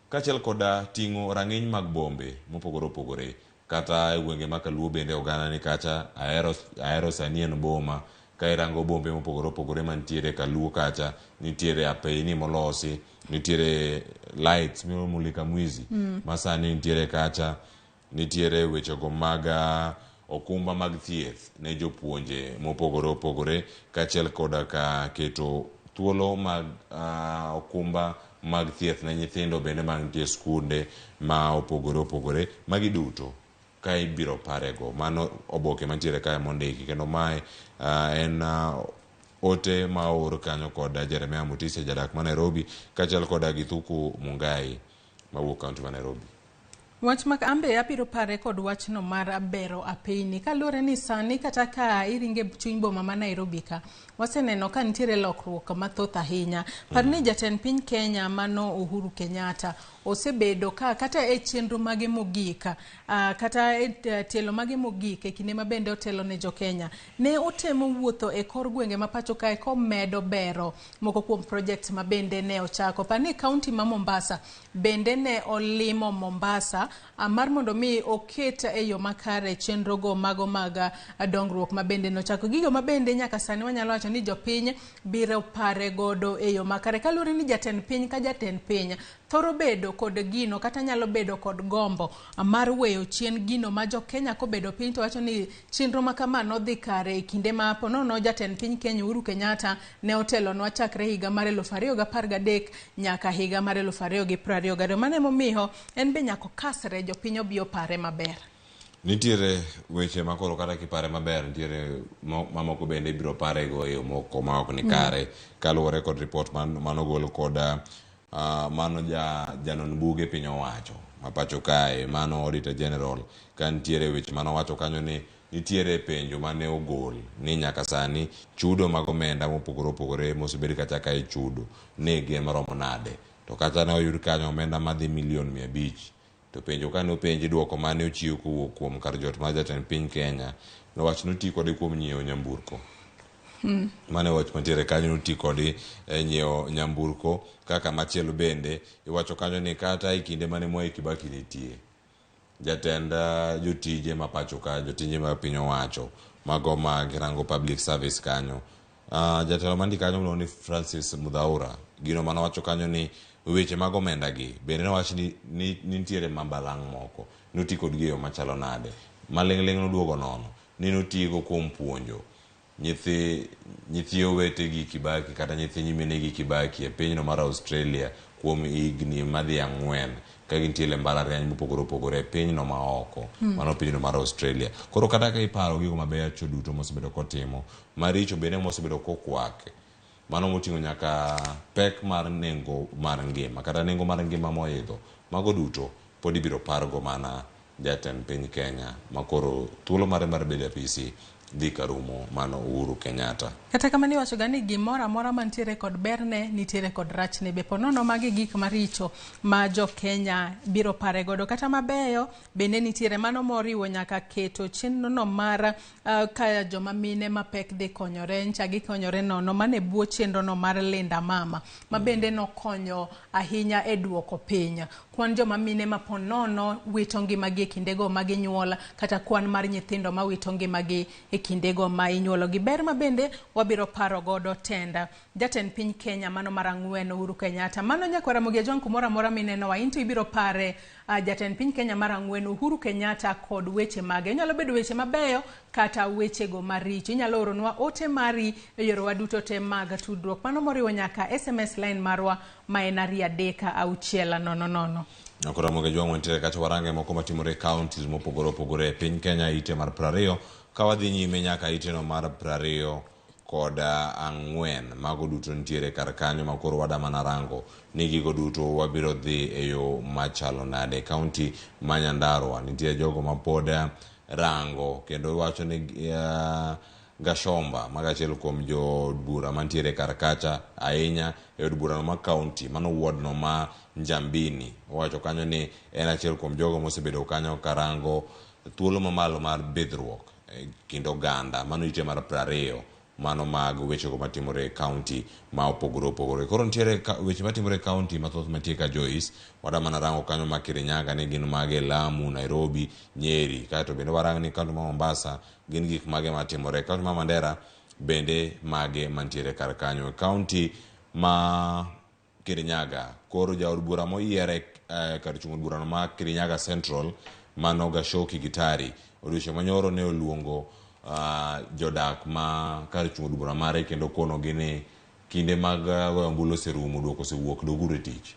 kaachiel kod ting'o rang'iny mag bombe mopogore opogore kata e gwenge ma Kaluo bende oganda ni kacha. Ahero, ahero sani en boma. Ka irango bombe mopogore opogore mantiere Kaluo kacha, nitiere apeyni molosi, nitiere lights mulika mwizi ma sani nitiere kacha, nitiere wechego mag okumba mag thieth ne jopuonje mopogore opogore, kaachiel koda ka keto thuolo mag okumba mag thieth ne nyithindo bende mantie skunde ma opogore opogore. Magi duto ka ibiro parego. Mano oboke mantiere kae mondiki, kendo mae en ote ma oor kanyo kod Jeremiah Mutisia, jadak ma Nairobi, kaachiel koda Githuku Mungai mawuok kaunti ma Nairobi. Wach ma ambe abiro pare kod wachno mar bero apeyni, kaluwore ni sani kata ka iringe chuny boma ma Nairobi ka, waseneno ka nitiere lokruok mathoth ahinya. Par ni jatend piny Kenya mano Uhuru Kenyatta osebedo ka kata e chenro mage mogik, kata e tielo mage mogik e kinde ma bende otelo ne jo Kenya, ne otemo wuotho e kor gwenge ma pacho kae komedo bero moko kuom projects ma bende ne ochako. Par ni kaunti ma Mombasa bende ne olimo Mombasa mar mondo mi oket e yo makare chenro go mago mag dongruok ma bende nochako. Gigo ma bende nyaka sani wanyalo wacho ni jopiny biro pare godo e yo makare, kaluwore ni jatend piny ka jatend piny thoro bedo kod gino kata nyalo bedo kod gombo mar weyo chien gino ma jo Kenya kobedo piny to wacho ni chenro ma kama nodhi kare e kinde ma ponono jatend piny Kenya Uhuru Kenyatta ne otelonwa chakre higa mar 2013 nyaka higa mar 2022. Mano emomiyo en be nyaka okasre jopiny obi opare maber. Nitiere weche ma koro kata kipare maber nitiere mamoko bende ibiro parego e yo moko ma ok ni kare kaluwore kod ripot manogol kod mano janon buge piny owacho ma pacho kae, mano Auditor General, ka nitiere weche manowacho kanyo ni nitiere penjo mane ogol ni nyaka sani chudo mag omenda mopogore opogore mosebed kacha ka ichudo ni gin maromo nade, to kata ne oyud kanyo omenda madhi milion 500. To penjo kane openji, duoko mane ochiw kowuok kuom kar jot mar jatend piny Kenya nowach noti kode kuom nyiewo nyamburko. Mano e wach mantiere kanyo, noti kode e nyiewo nyamburko. Kaka machielo bende iwacho kanyo ni kata e kinde mane Mwai Kibaki nitie, jatend jotije ma pacho ka, jotije ma piny owacho mago ma girango public service kanyo, jatelo mantie kanyo miluongo ni Francis Mudhaura, gino manowacho kanyo ni weche mag omenda gi bende nowach ni nitiere mabalang' moko noti kodgi e yo machalo nade. Maling'ling' noduogo nono ni notigo kuom puonjo nyithi owete gi Kibaki kata nyithi nyimine gi Kibaki e pinyno mar Australia kuom higni madhi 4 ka gintiere e mbalariany mopogore opogore e pinyno ma oko, mano pinyno mar Australia. Koro kata ka iparo gigo mabecho duto mosebedo kotimo, maricho bende mosebedo kokwake, mano moting'o nyaka pek mar nengo mar ngima kata nengo mar ngima moidho, mago duto pod ibiro pargo mana jatend piny Kenya makoro thuolo mare mar bedo e apisi dhi karumo, mano Uhuru Kenyatta. Kata kamano iwacho ga ni gimoro amora mantiere kod berne nitiere kod rachne be. Po nono magi gik maricho ma jo Kenya biro pare godo, kata mabeyo bende nitiere, mano moriwo nyaka keto chenro no mar ka joma mine mapek dhi konyore ncha gikonyore nono, mane bwo chenro no mar Linda Mama ma bende nokonyo ahinya e duoko piny kwan joma mine ma po nono wito ngimagi e kindego ma ginyuol, kata kwan mar nyithindo ma wito ngimagi e kindego ma inyuologi. Ber ma bende wabiro paro godo tend jatend piny Kenya mano mar 4, Uhuru Kenyatta. Mano nyakwar Ramogi Ajwang', kumoro amora minenowa into ibiro pare jatend piny Kenya mar 4 Uhuru Kenyatta kod weche mage. Onyalo bedo weche mabeyo kata wechego maricho. Inyalo oronwa ote mari e yorewa duto te mag tudruok, mano moriwo nyaka SMS line marwa ma en 23600. Nyakwar Ramogi Ajwang', wantiere kacha warange moko matimore e counties mopogore opogore e piny Kenya, ite mar 20 ka wadhi nyime nyaka iteno mar 24. Mago duto nitiere kar kanyo ma koro wada mana rango ni gigo duto wabiro dhi e yo machalo nade. County ma Nyandarua nitie jogo ma pod rango kendo wacho ni Gashomba mago achiel kuom jood bura mantiere kar kacha ahinya e od burano ma county, mano ward no ma Njambini, owacho kanyo ni en achiel kuom jogo mosebedo kanyo karango thuolo mamalo mar bidhruok e kind oganda. Mano ite mar 20, mano mag wechego matimore e county ma opogore opogore. Koro nitiere weche matimore e county mathoth mantie ka Joyce, wada mana rango kanyo ma Kirinyaga ni gin mage, Lamu, Nairobi, Nyeri, kaeto bende warang ni county ma Mombasa gin gik mage matimore, county ma Mandera bende mage mantiere kar kanyo. County ma Kirinyaga, koro jaod bura moyier kar chung' od burano ma Kirinyaga Central, mano Gashoki Gitari, odiochieng' manyoro ne oluongo jodak ma kar chung' od bura mare kendo konogi ni kinde mag goyo ombulu oserumo, duoko osewuok, doguru e tich,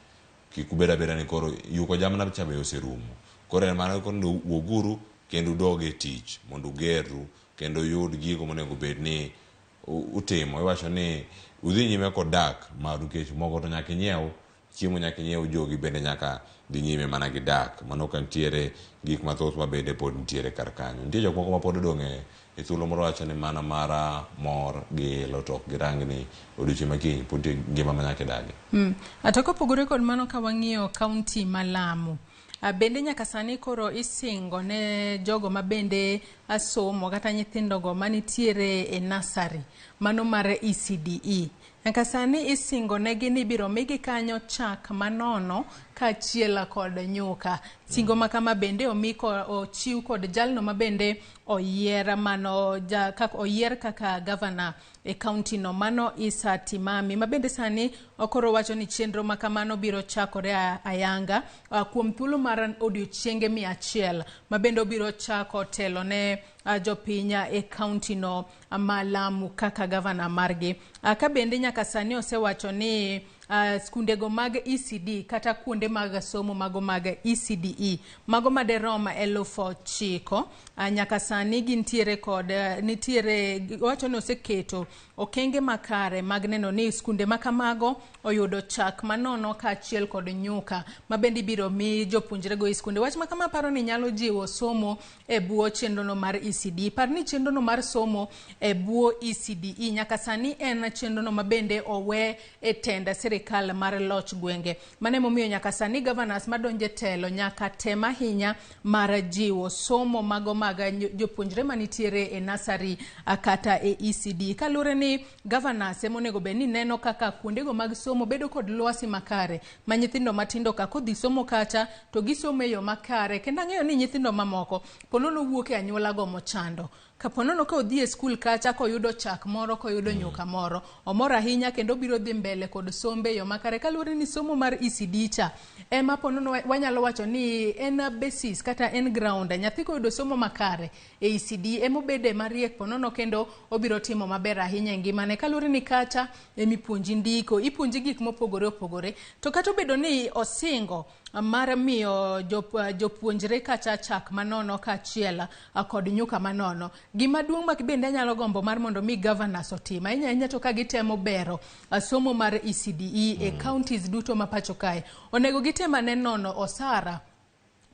kik ubed abeda ni koro yuko jamna cha be oserumo. Koro en mana koro wuoguru kendo udog e tich mondo ugerru kendo uyud gigo monego bed ni utimo. Iwacho ni udhi nyime kod dak maru, nikech mogo to nyaka inyiew, chiemo nyaka inyiew, jogi bende nyaka dhi nyime mana gi dak. Mano ka nitiere gik mathoth ma bende pod nitiere kar kanyo. Nitie jok moko ma pod odong' e thuolo moro, wacho ni mana mara mor gi ilo to ok girang ni odiochieng' ma kiny pod nitie ngima ma nyaka idagi. To kopogore kod mano, ka wang'iyo kaunti ma Lamu, bende nyaka sani koro isingo ne jogo ma bende somo kata nyithindogo manitiere e nursery mano mar ECDE, nyaka sani isingo negi ni ibiro migi kanyo chak manono kaachiel kod nyuka. Singo ma kama bende omi ochiw kod jalno ma bende oyier mano ja, kak, oyier kaka gavana e kaunti no, mano Issa Timami, ma bende sani koro wacho ni chenro ma kamano biro chakore ayanga kuom thuolo mar odiochienge 100 ma bende obiro chako telo ne jopiny e kaunti no ma Lamu kaka gavana margi. Ka bende nyaka sani osewacho ni Skundego mag ECD kata kuonde mag somo mago mag ECDE mago maderom 9,000 nyaka sani gintiere kod nitiere wacho ni oseketo okenge makare mag neno ni skunde makamago oyudo chak manono kaachiel kod nyuka ma bende ibiro mi jopuonjrego e skunde. Wach makama paro ni nyalo jiwo somo e bwo chenrono mar ECD. Par ni chenrono mar somo e bwo ECDE nyaka sani en chenrono ma bende owe e tend sirikal mar loch gwenge. Mano emomiyo nyaka sani governors madonjo e telo nyaka tem ahinya mar jiwo somo mago mag jopuonjre manitiere e nursery kata e ECD. Kaluwore ni governors ema onego bed ni neno kaka kuondego mag somo bedo kod lwasi makare ma nyithindo matindo ka kodhi somo kacha to gisomo e yo makare. Kendo ang'eyo ni nyithindo mamoko ponono wuok e anyuola go mochando. Kaponono ka odhi e skul kacha koyudo chak moro, koyudo nyuka moro, omor ahinya kendo obiro dhi mbele kod sombe e yo makare. Kaluwore ni somo mar ECD cha ema ponono wanyalo wacho ni en basis kata en ground. Nyathi koyudo somo makare e ECD ema obede mariek ponono kendo obiro timo maber ahinya e ngimane. Kaluwore ni kacha emipuonji ndiko, ipuonji gik mopogore opogore. To kata obedo ni osingo mar miyo jopuonjre kacha chak manono kaachiel kod nyuka manono, gima duong' ma bende anyalo gombo mar mondo mi governors otim ahinya ahinya to ka gitemo bero somo mar ECDE e counties duto ma pacho kae, onego gitem ane nono osara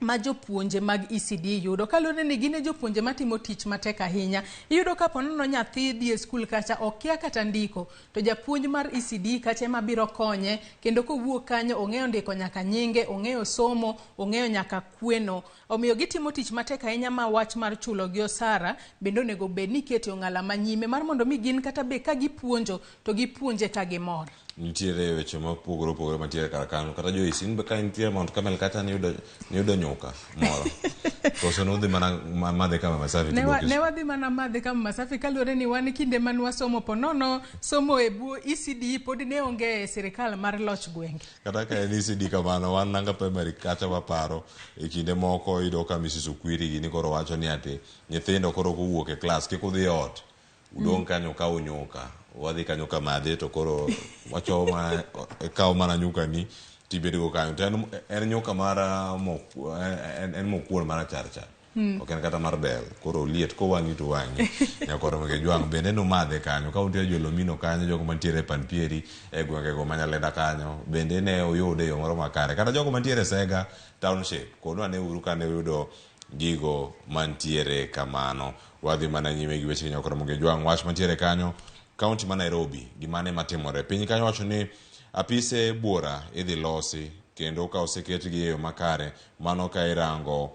ma jopuonje mag ECD yudo. Kaluwore ni gin e jopuonje matimo tich matek ahinya. Iyudo ka ponono nyathi dhi e skul kacha okia kata ndiko, to japuonj mar ECD kacha ema biro konye, kendo kowuok kanyo ong'eyo ndiko nyaka nyinge, ong'eyo somo, ong'eyo nyaka kweno. Omiyo gitimo tich matek ahinya ma wach mar chulo gi osara bende onego bed ni ikete ong'ala manyime mar mondo mi gin kata be ka gipuonjo to gipuonje ka gimor. Nitiere weche mopogore opogore mantiere kar kanyo kata jo in be ka intiere Mount Carmel kacha niyudo nyuka moro koso nudhi mana madhe kama Masafi? Ne wadhi mana madhe kama Masafi kaluwore ni wan kinde man wasomo ponono somo e bwo ECD pod ne onge e sirikal mar loch gwenge. Kata ka en ECD kamano, wan Nanga Primary kacha waparo e kinde moko iyudo ka Mrs. Okwiri gini koro wacho ni ati nyithindo koro kowuok e klas kik udhi e ot, udong' kanyo kaw nyuka, wadhi kanyo kamadhe to koro wachomo mana ikawo mana nyukani tibedogo kanyo to en nyuka mar en mokuon marachar cha, ok en kata mar bel, koro liet kowang'i to wang'i. Nyakoro Jwang' bende numadhe kanyo ka untiere Jolomino kanyo, jogo mantiere Panpieri e gwengego ma Nyalenda kanyo bende ne uyude e yo moro makare, kata jogo mantiere Sega Township konwa ane uru kane uyudo gigo mantiere kamano. Wadhi mana nyime gi weche Nyakoro Jwang'. Wach mantiere kanyo, kaunti ma Nairobi, gimane matimore piny kanyo wacho ni apise buora idhi losi kendo ka oseketgi e yo makare. Mano ka irango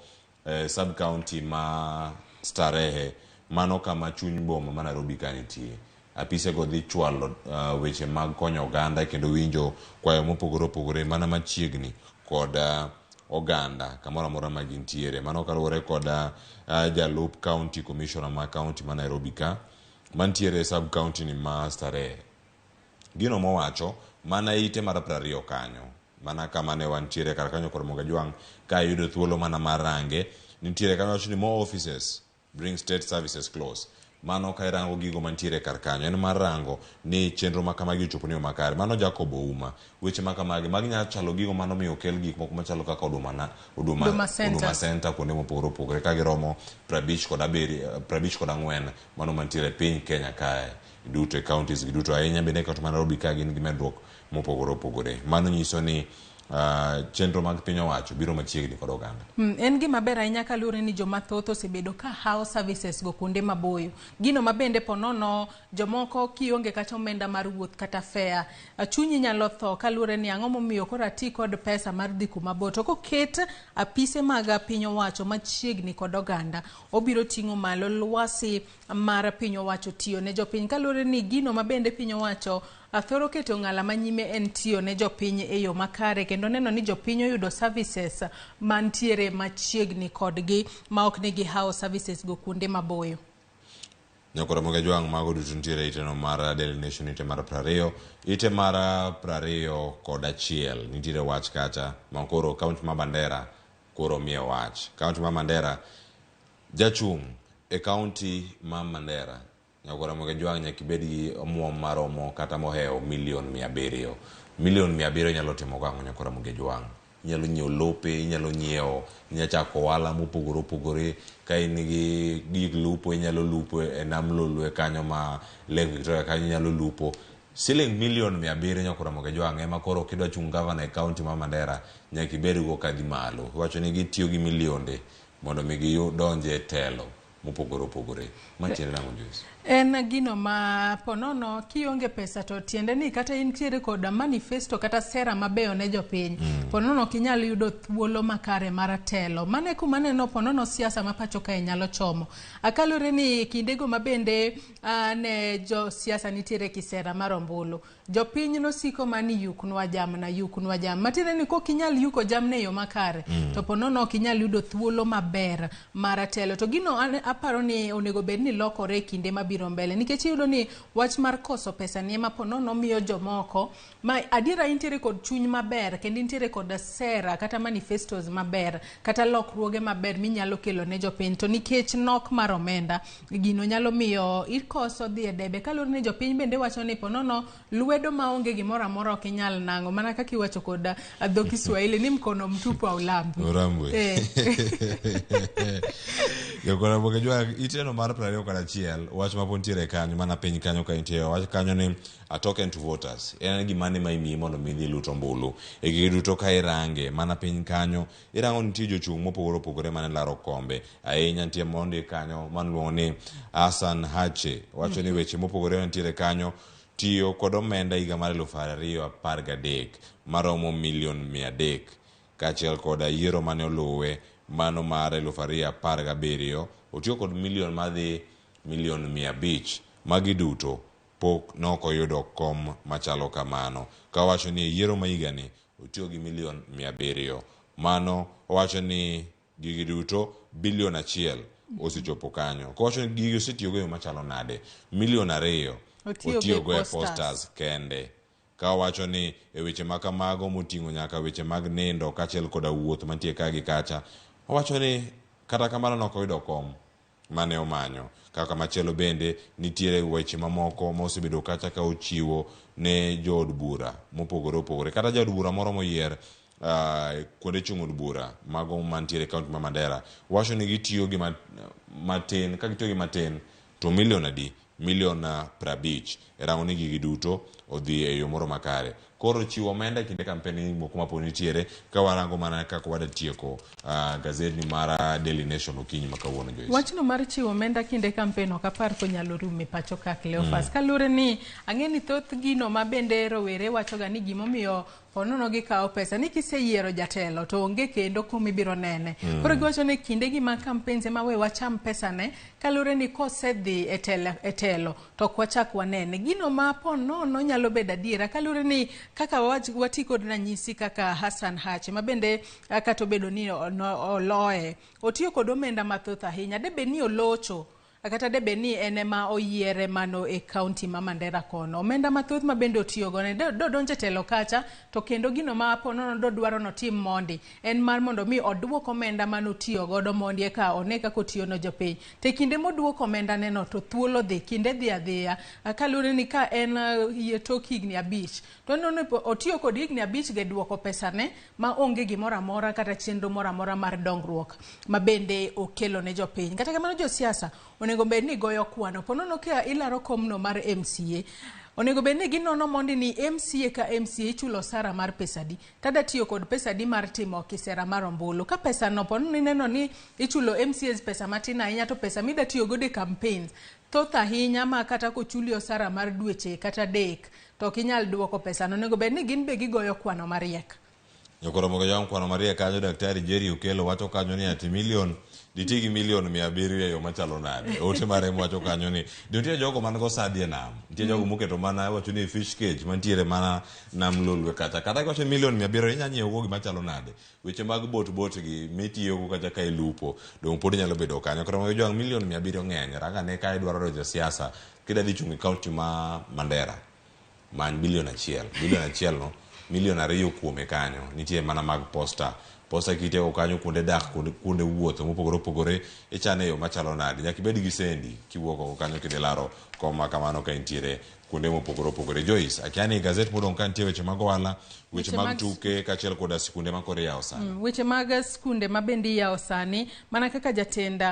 sub county ma Starehe, mano kama chuny boma ma Nairobi ka nitie, apisego dhi chwalo weche mag konyo oganda kendo winjo kwayo mopogore opogore mana machiegni kod oganda kamoro amora ma gintiere. Mano kaluwore kod jalup county commissioner ma county ma Nairobi ka mantiere sub county ni ma Starehe. Gino mowacho mana ite mar 20 kanyo, mana kama ne wantiere kar kanyo kod Jwang' ka yudo thuolo mana mar range nitiere kanyo wacho ni more offices bring state services close. Mano ka irango gigo mantiere kar kanyo en mar rango ni chenro ma kamagi ochopo ne yo makare. Mano Jacob Ouma. Weche ma kamagi magi nyalo chalo gigo mano miyo okel gik moko machalo kaka Huduma na Huduma Huduma Centers. Huduma Center kuonde mopogore opogore ka giromo 54 mano mantiere e piny Kenya kae duto e counties gi duto, ahinya bende e county ma Nairobi ka gin gi medruok mopogore opogore. Mano nyiso ni chenro mag piny owacho biro machiegni kod oganda. En gima ber ahinya kaluwore ni joma thoth osebedo ka hawo services go kuonde maboyo. Gino ma bende ponono jomoko kionge kata omenda mar wuoth kata fare, chunyi nyalo tho kaluwore ni ang'o momiyo koro ati kod pesa mar dhi kuma bor. To koket apise mag piny owacho machiegni kod oganda, obiro ting'o malo lwasi mar piny owacho tiyo ne jopiny. Kaluwore ni gino ma bende piny owacho thoro keto ng'ala manyime en tiyo ne jopiny e yo makare kendo neno ni jopiny oyudo services mantiere machiegni kodgi ma ok ni gihawo services go kuonde maboyo. Nyakoro Jwang', mago duto nitiere iteno mar Daily Nation ite mar 20, ite mar 21 nitiere wach kacha ma koro kaunti ma Mandera koro miye wach. Kaunti ma Mandera, jachung' e kaunti ma Mandera Nyako Ramogi Ajwang' nyaka ibed gi omuom maromo kata mohewo milion 700. Milion 700 inyalo timo go ang'o Nyako Ramogi Ajwang'? Inyalo nyiewo lope, inyalo nyiewo, inyalo chako ohala mopogore opogore. Ka in gi gig lupo inyalo lupo e nam Lolwe kanyo ma Lake Victoria kanyo inyalo lupo. Siling milion 700 Nyako Ramogi Ajwang' ema koro kidwa chung' gavana e kaunti ma Mandera nyaka ibed go kadhi malo. Iwacho ni gitiyo gi milionde mondo mi gidonj e telo mopogore opogore. Ma tiende nang'o Joyce? En gino ma ponono kionge pesa to tiende ni kata intiere kod manifesto kata sera mabeyo ne jopiny ponono ok inyal yudo thuolo makare mar telo. Mano e kuma aneno ponono siasa ma pacho kae nyalo chomo. Kaluwore ni kindego ma bende ne josiasa nitiere kisera mar ombulu, jopiny nosiko mani yuknwa jamna, yuknwa jamna. Matiende ni kok inyal yuko jamna e yo makare to ponono ok inyal yudo thuolo maber mar telo. To gino an aparo ni onego bed ni lokore e kinde mabiro mbele nikech iyudo ni wach mar koso pesa ni ema ponono miyo jomoko ma adiera intiere kod chuny maber kendo intiere kod sera kata manifestos maber kata lokruoge maber minyalo kelo ne jopiny, to nikech nok mar omenda gino nyalo miyo ikoso dhi e debe kaluwore ni jopiny bende wacho ni ponono lwedo maonge gimoro amora ok inyal nang'o, mana kaka iwacho kod dho Kiswahili ni mkono mtupu haulambwi. Orambwe. Eh. Jokora Ramogi Ajwang' iteno mar 21 wach ma pod nitiere kanyo mana piny kanyo ka intie wach kanyo ni a token to voters en gimane ma imiyi mondo mi idhi ilut ombulu e gigi duto ka irange mana piny kanyo irango nitie jochung' mopogore opogore mane laro kombe ahinya nitie mondik kanyo maluongo ni Hassan Hache wacho ni weche mopogore mantiere kanyo tiyo kod omenda higa mar 2013 maromo milion 300 kaachiel koda yiero mane oluwe mano mar 2017 otiyo kod milion madhi milion 500 magi duto pok nokoyudo kom machalo kamano kawacho ni e yiero ma higani otiyo gi milion 700 mano owacho ni gigi duto bilion 1 osechopo kanyo kowacho ni gigi osetiyogo e yo machalo nade milion 2 otiyogo e posters kende ka owacho ni e weche ma kamago moting'o nyaka weche mag nindo kaachiel koda wuoth mantie ka gi kacha owacho ni kata kamano nokoyudo kom mane omanyo. Kaka machielo bende nitiere weche mamoko ma osebedo kacha ka ochiwo ne jood bura mopogore opogore kata jaod bura moro moyier kuonde chung' od bura mago mantiere e kaunti ma Mandera wacho ni gitiyo gi matin ka gitiyo gi matin to milion adi milion 50 e rango ni gigi duto odhi e yo moro makare. Koro chiwo omenda e kinde kampen ni moko ma pod nitiere ka warango mana kaka wada tieko gazetni mar Daily Nation okinyi ma kawuono Joyce. Wachno mar chiwo omenda kinde kampen ok apar konyalo rumo e pacho ka Cleophas. Kaluwore ni ang'e ni thoth gino ma bende rowere wachoga ni gimomiyo ponono gikawo pesa ni kiseyiero jatelo to onge kendo kuma ibiro nene. Koro giwacho ni kinde gi mag campaigns ema we wacham pesa ne kaluwore ni kosedhi e telo to ok wachak wanene. Gino ma ponono nyalo bedo adiera kaluwore ni kaka wati kod ranyisi kaka Hassan Hache ma bende kata obedo ni oloye otiyo kod omenda mathoth ahinya de bed ni olocho kata de bed ni en ema oyiere mano e kaunti ma Mandera kono. Omenda mathoth ma bende otiyo go ne dodonjo e telo kacha to kendo gino ma ponono dodwaro notim mondi en mar mondo mi oduok omenda manotiyo godo mondi eka one kaka otiyo ne jopiny. To e kinde moduoko omenda neno to thuolo dhi, kinde dhi adhiya kaluwore ni ka en yie tok higni 5 to oneno ni otiyo kod higni 5 ge duoko pesane ma onge gimoro amora kata chenro moro amora mar dongruok ma bende okelo ne jopiny. Kata kamano josiasa onego bed ni goyo kwano. Ponono ka ilaro komno mar MCA, onego bed ni ginono mondi ni MCA ka MCA ichulo osara mar pesadi, tada tiyo kod pesadi mar timo kisera mar ombulu. Ka pesa no ponono ineno ni ichulo MCAs pesa matin ahinya to pesa mida tiyo godo e campaigns thoth ahinya ma kata kochuli osara mar dweche kata 3 to ok inyal duoko pesa no. Onego bed ni gin be gigoyo kwano mariek. Nyakoro Ramogi Ajwang' kwano mariek kanyo Daktari Jerry Okello wacho kanyo ni ati milion diti gi milion 700 e yo machalo nade. Ote mare wacho kanyo ni nitie jogo man go sadi e nam. Nitie jogo moketo mana wacho ni fish cage mantiere mana nam Lolwe kacha. Kata kiwacho milion 700 inya nyiewo go gima chalo nade. Weche mag bot bot gi mitiyogo kacha ka ilupo dong pod nyalo bedo kanyo. Koro Ramogi Ajwang' milion 700 ng'eny. Ranga ne ka idwaro donjo siasa kida dhi chung' e kaunti ma Mandera many bilion 1. Bilion 1 no Milion 2 kuome kanyo nitie mana mag posta. Posta kitieko kanyo kuonde dak, kuonde wuotho mopogore opogore ichane e yo machalo nade. Nyaka ibed gi sendi kiwuok oko kanyo kidhi laro kom ma kamano ka intiere kuonde mopogore opogore. Joyce, akia ni gazet modong' ka nitie weche mag ohala, weche mag tuke kaachiel koda sikunde ma koro iyawo sani. Weche mag skunde ma bende iyawo sani, mana kaka jatend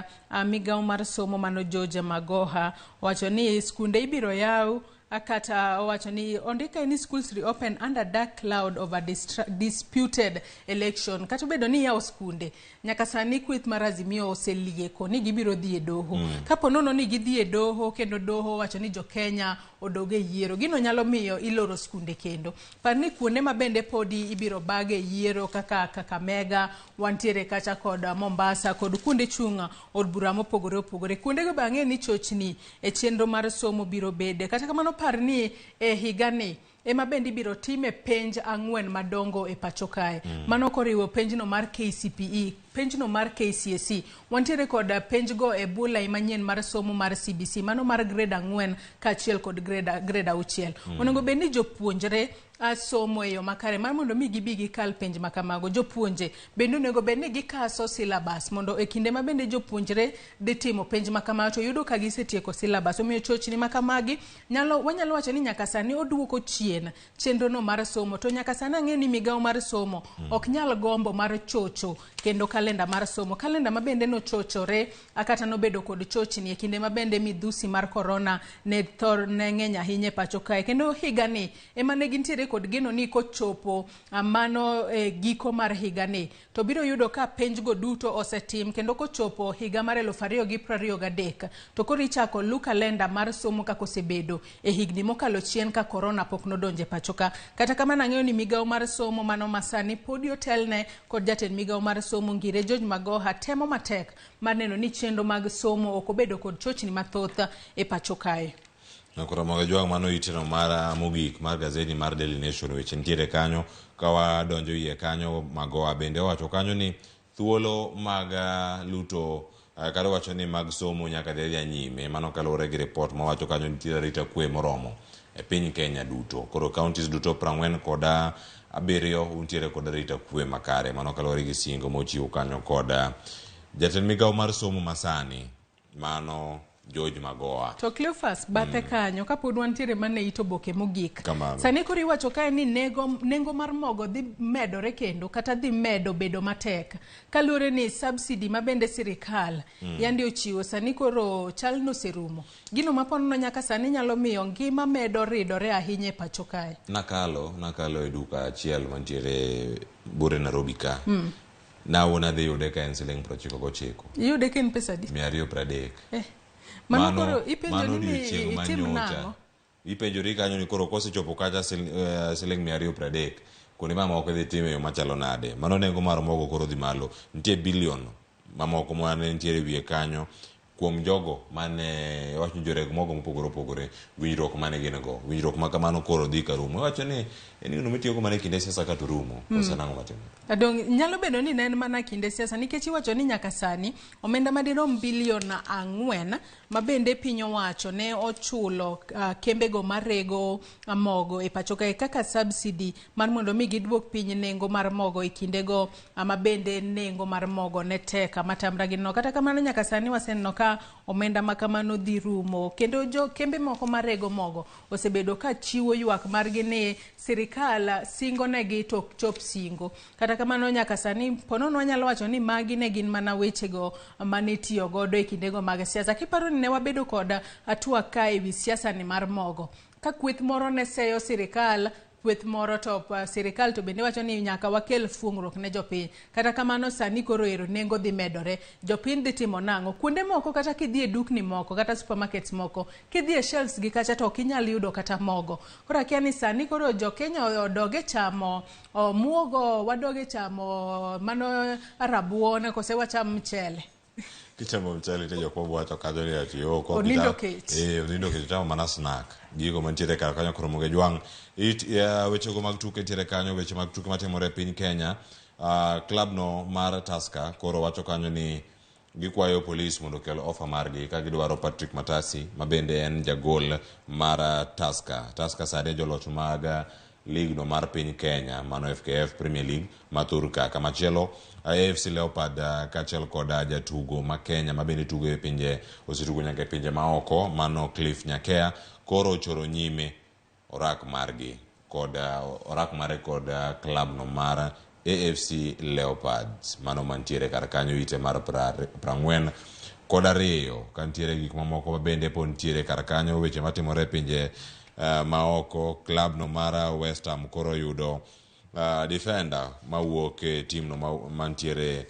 migawo mar somo mano George Magoha owacho ni skunde ibiro yaw kata owacho ni ondike ni schools reopen under dark cloud of a disputed election. Kata obedo ni iyawo skunde, nyaka sani kweth mar Azimio oselieko ni gibiro dhi e doho. Kapo nono ni gidhi e doho kendo doho owacho ni jo Kenya odog e yiero, gino nyalo miyo iloro skunde kendo. Par ni kuonde ma bende podi ibiro bag e yiero kaka Kakamega, wantiere kacha kod Mombasa kod kuonde chung' od bura mopogore opogore. Kuondego be ang'e ni chochni e chenro mar somo biro bede. Kata kamano par ni e higani ema bende ibiro time penj 4 madongo e pacho kae. Mano koriwo penjno mar KCPE, penjno mar KCSE. Wantiere kod penjgo e bulai manyien mar somo mar CBC, mano mar grade 4 kaachiel kod grade 6. Onego bed ni jopuonjre somo e yo makare mar mondo mi gibi gikal penj ma kamago. Jopuonje bende onego bed ni gikaso syllabus mondo e kinde ma bende jopuonjre dhi timo penj ma kamago to yudo ka gisetieko syllabus. Omiyo chochni ma kamagi wanyalo wacho ni nyaka sani oduoko chien chenrono mar somo. To nyaka sani ang'eyo ni migawo mar somo ok nyal gombo mar chocho kendo kalenda mar somo. Kalenda ma bende nochochore kata nobedo kod chochni e kinde ma bende midhusi mar corona ne ng'eny ahinya e pacho kae. Kendo higani ema ne gintiere kod geno ni kochopo mano giko mar higani to biro yudo ka penjgo duto osetim kendo kochopo higa mar 2023 to koro ichako lu kalenda mar somo kaka osebedo e higni mokalo chien ka corona pok nodonjo e pacho ka. Kata kamano ang'eyo ni migawo mar somo mano masani podi otelne kod jatend migawo mar somo Ngire George Magoha temo matek mar neno ni chenro mag somo ok obedo kod chochni mathoth e pacho kae. Koro mogo jwang' mano iteno mar mogik mar gazeti mar Daily Nation. Weche nitiere kanyo ka wadonjo iye kanyo. Magoha bende owacho kanyo ni thuolo mag luto kata owacho ni mag somo nyaka dhi nyime. Mano kaluwore gi report mawacho kanyo nitiere arita kwe moromo e piny Kenya duto. Koro counties duto 47 untiere kod arita kwe makare. Mano kaluwore gi singo mochiw kanyo kod jatend migawo mar somo masani mano George Magoha. To Cleophas bathe kanyo kapod wantiere mana e it oboke mogik. Sani koro iwacho kae ni nengo mar mogo dhi medore kendo kata dhi medo bedo matek kaluwore ni subsidy ma bende sirikal yande ochiwo sani koro chal noserumo. Gino maponono nyaka sani nyalo miyo ngima medo ridore ahinya e pacho kae. Nakalo e duka achiel mantiere bure Nairobi ka. Nawuon adhi yude ka en siling 99. Iyude ka en pesa adi? 230. Mano koro ipenjo ni itim nang'o? Ipenjori kanyo ni koro kosechopo kacha siling 230 kuonde mamoko idhi time yo machalo nade? Mano nengo mar mogo koro dhi malo. Nitie bilion mamoko mane nitiere wiye kanyo kuom jogo mane wacho joreg mogo mopogore opogore winjruok mane gin go. Winjruok ma kamano koro dhi karumo. Iwacho ni en gino mitiyogo mana e kinde siasa ka to rumo. Koso nang'o matimore? Adong' nyalo bedo ni ne en mana kinde siasa nikech iwacho ni nyaka sani omenda madirom bilion 4 ma bende piny owacho ne ochulo kembego marego mogo e pacho kae kaka subsidy mar mondo mi giduok piny nengo mar mogo e kindego ma bende nengo mar mogo ne tek matamra gi no. Kata kamano nyaka sani waseneno ka omenda ma kamano dhi rumo kendo jo kembe moko marego mogo osebedo ka chiwo ywak margi ni sirikal singo negi to ok chop singo. Kata kamano nyaka sani ponono wanyalo wacho ni magi ne gin mana wechego mane itiyo godo e kindego mag siasa. Kiparo ni ne wabedo kod twak ka ewi siasa ni mar mogo ka kweth moro ne seyo sirikal, kweth moro to sirikal to bende wacho ni nyaka wakel fuong'ruok ne jopiny. Kata kamano sani koro ero nengo dhi medore, jopiny dhi timo nang'o? Kuonde moko kata kidhi e dukni moko kata supermarkets moko, kidhi e shelves gi kacha to ok inyal yudo kata mogo. Koro akia ni sani koro jo Kenya odog e chamo muogo, wadog e chamo mano rabuon kose wacham mchele. Kichamo mchele to jok moko wacho kanyo ni ati onindo kech. Onindo kech chamo mana snack. Gigo mantiere kar kanyo koro moge jwang'. Wechego mag tuke nitiere kanyo, weche mag tuke matimore e piny Kenya. Club no mar Tusker koro wacho kanyo ni gikwayo polis mondo okel ofa margi ka gidwaro Patrick Matasi ma bende en jagol mar Tusker. Tusker sani joloch mag ligno mar piny Kenya mano FKF Premier League ma thurka. Kamachielo AFC Leopard kaachiel kod jatugo ma Kenya ma bende tugo e pinje osetugo nyaka e pinje maoko mano Cliff Nyakea koro ochoro nyime orak margi kod orak mare kod klabno mar AFC Leopards mano mantiere kar kanyo ite mar 42. Kantiere gik mamoko ma bende pod nitiere kar kanyo, weche matimore e pinje maoko, klabno mar West Ham koro yudo defender mawuok e timno mantiere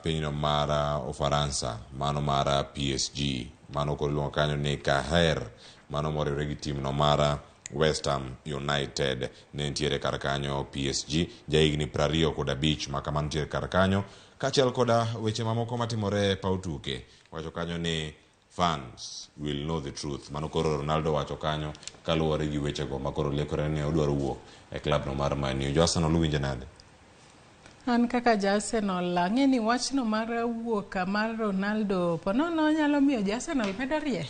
pinyno mar Ufaransa, mano mar PSG, mano koro iluongo kanyo ni Kaher, mano moriwore gi timno mar West Ham United. Ne nitiere kar kanyo PSG, jahigni 25 ma kamano nitiere kar kanyo, kaachiel koda weche mamoko matimore e paw tuke. Wacho kanyo ni fans will know the truth. Mano koro Ronaldo wacho kanyo kaluwore gi wechego ma koro lekore ni odwaro wuok e klabno mar Man U. Jo Arsenal uwinjo nade? An kaka ja Arsenal ang'e ni wachno mar wuok mar Ronaldo ponono nyalo miyo jo Arsenal medo rieny.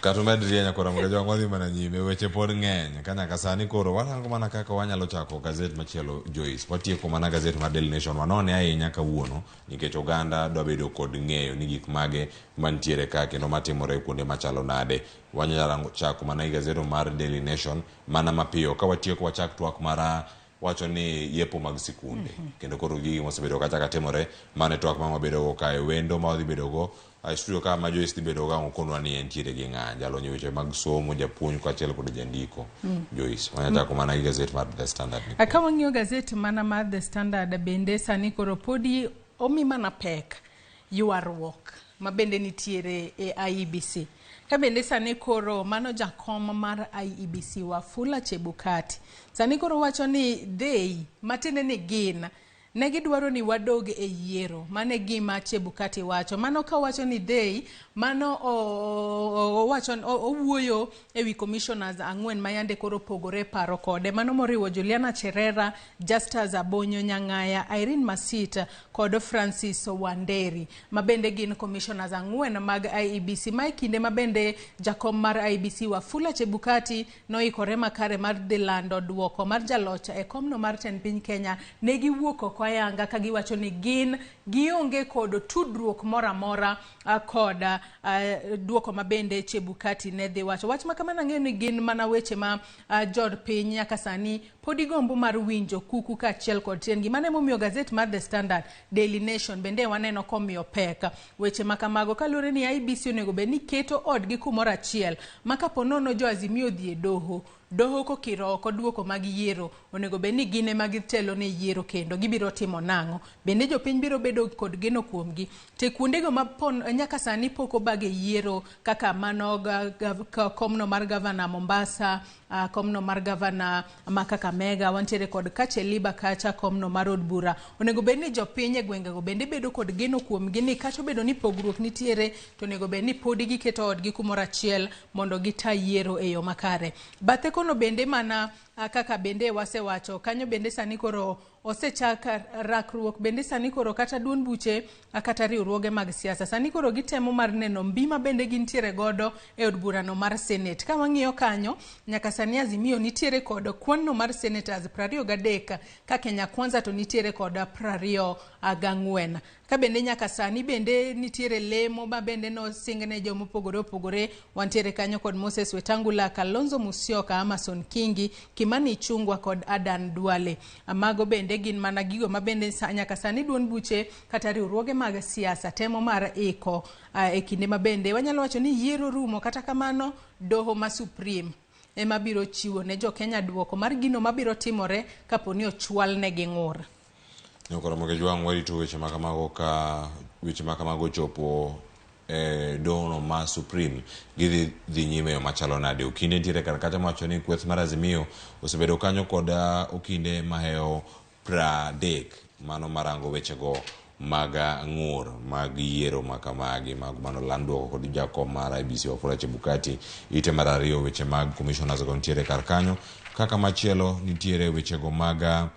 Kata omed rieny koro Ramogi wadhi mana nyime, weche pod ng'eny ka nyaka sani koro warango mana kaka wanyalo chako gazet machielo. Joyce, watieko mana gazet mar Daily Nation, wanone ahinya kawuono nikech oganda dwa bedo kod ng'eyo ni gik mage mantiere ka kendo matimore kuonde machalo nade. Wanyalo chako mana gi gazeto mar Daily Nation mana mapiyo ka watieko wachak twak mar wacho ni yepo mag sikunde kendo koro gigi mosebedo kachaka timore. Mano e twak ma wabedogo kae, wendo ma wadhi bedogo e studio ka ma Joyce dhi bedogo ka okonwa ni entiere gi ng'a, jalony e weche mag somo, japuonj kaachiel kod jandiko. Joyce, wanyalo chako mana gi gazet mar The Standard ni. Ka wang'iyo gazet mana mar The Standard bende sani koro podi omi mana pek ywaruok ma bende nitiere e IEBC. Ka bende sani koro mano jakom mar IEBC Wafula Chebukati sani koro wacho ni they, matiende ni gin, ne gidwaro ni wadog e yiero. Mano e gima Chebukati wacho. Mano kawacho ni they, mano owacho owuoyo ewi commissioners 4 ma yande koro opogore paro kode. Mano moriwo Juliana Cherera, Justus Abonyo Nyang'aya, Irene Masit kod Francis Wanderi, ma bende gin commissioners 4 mag IEBC. Ma e kinde ma bende jakom mar IEBC Wafula Chebukati noikore makare mar dhi lando duoko mar jaloch e komno mar tend piny Kenya, ne giwuok oko ayanga ka giwacho ni gin gionge kod tudruok moro amora kod duoko ma bende Chebukati ne dhi wacho. Wach ma kamano ang'eyo ni gin mana weche ma jod piny nyaka sani pod igombo mar winjo kuku kaachiel kod tiendgi. Mano emomiyo gazet mar The Standard, Daily Nation bende waneno komiyo pek weche ma kamago kaluwore ni IEBC onego bed ni keto odgi kumoro achiel ma kapo nono jo Azimio odhi e doho, doho kokiro oko duoko mag yiero, onego bed ni gin ema gitelo ne yiero kendo gibiro timo nang'o? Bende jopiny biro bedo kod geno kuomgi? Te kuondego ma nyaka sani pok obag e yiero kaka mano komno mar gavana Mombasa, komno mar gavana ma Kakamega, wantiere kod Kacheliba kacha komno mar od bura. Onego bed ni jopiny e gwengego bende bedo kod geno kuomgi ni kata obedo ni pogruok nitiere, to onego bed ni podi giketo odgi kumoro achiel mondo gita yiero e yo makare. Bathe kono bende mana kaka bende wasewacho kanyo bende sani koro osechak rakruok bende sani koro kata duond buche kata riwruoge mag siasa sani koro gitemo mar neno mbi ma bende gintiere godo e od burano mar Senate. Ka wang'iyo kanyo nyaka sani Azimio nitiere kod kwan no mar senators 23, ka Kenya Kwanza to nitiere kod 24. Ka bende nyaka sani bende nitiere lemo ma bende nosingne jomopogore opogore. Wantiere kanyo kod Moses Wetangula, Kalonzo Musyoka, Amason Kingi, Kimani Ichung'wa kod Adan Duale. Mago bende gin mana gigo ma bende nyaka sani duond buche kata riwruoge mag siasa temo mar iko e kinde ma bende wanyalo wacho ni yiero rumo. Kata kamano doho ma Supreme ema biro chiwo ne jo Kenya duoko mar gino mabiro timore kapo ni ochwal negi ng'ur. Nyakoro Jwang' warito weche ma kamago ka weche ma kamago chopo e doho ma Supreme gidhi dhi nyime yo machalo nade. Okinde nitiere kar kacha mawacho ni kweth mar Azimio osebedo kanyo kod okinde mahewo 30 mano marango wechego mag ng'ur mag yiero makamagi mag mano land duoko kod jakom mar IEBC Wafula Chebukati. Ite mar ariyo weche mag commissioners go nitiere kar kanyo. Kaka machielo nitiere wechego mag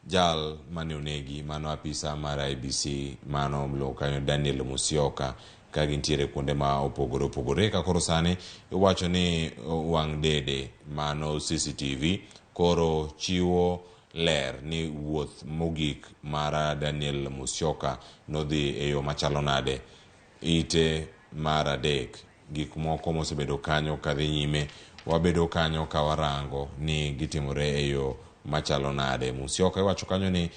jal mane onegi mano apisa mar IEBC mano miluongo kanyo Daniel Musyoka ka gintiere kuonde ma opogore opogore. Ka koro sani iwacho ni wang' dede mano CCTV Koro chiwo ler ni wuoth mogik mar Daniel Musyoka nodhi e yo machalo nade. Ite mar adek, gik moko mosebedo kanyo kadhi nyime, wabedo kanyo ka warango ni gitimore e yo machalo nade. Musyoka iwacho kanyo ni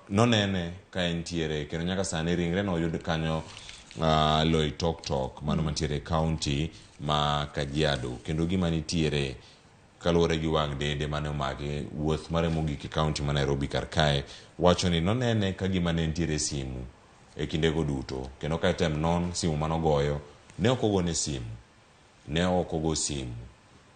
nonene ka entiere kendo nyaka sani ringre no oyud kanyo Loitoktok, mano mantiere e kaunti ma Kajiado. Kendo gima nitiere kaluwore gi wang' dede mane omake wuoth mare mogik e kaunti ma Nairobi kar kae, wacho ni nonene ka gima ne nitiere simu e kindego duto, kendo ka item non simu manogoyo, ne ok ogone simu, ne ok ogo simu,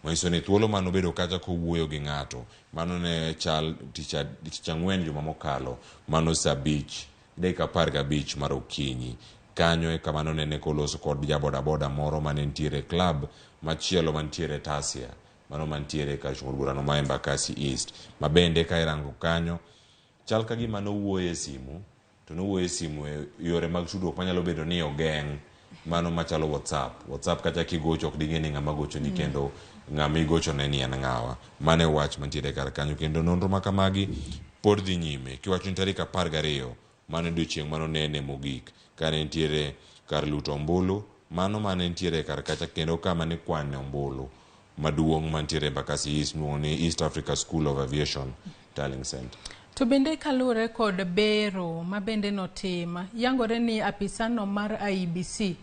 manyiso ni thuolo mane obedo kacha kowuoyo gi ng'ato, mano ne chal tich ang'wen juma mokalo, mano saa abich dakika 15 mar okinyi. Kanyo e kama nonene koloso kod ja bodaboda moro mane nitiere e club machielo mantiere Tasia, mano mantiere kar chung' od burano ma Embakasi East, ma bende ka irango kanyo chal ka gima nowuoyo e simu, to nowuoyo e simu e yore mag tudruok manyalo bedo ni ogeng', mano machalo WhatsApp. WhatsApp kacha kigocho ok ding'e ni ng'ama gochoni kendo ng'ama igochone ni en ng'awa. Mano e wach mantiere kar kanyo kendo nonro ma kamagi pod dhi nyime. Kiwacho ni tarik 12 mano odiochieng' manonene mogik kane nitiere kar luto ombulu, mano mane nitiere kar kacha kendo kama nikwane ombulu maduong' mantiere Embakasi East miluongo ni East Africa School of Aviation Tallying Center. To bende kaluwore kod bero ma bende notim, yangore ni apisano mar IEBC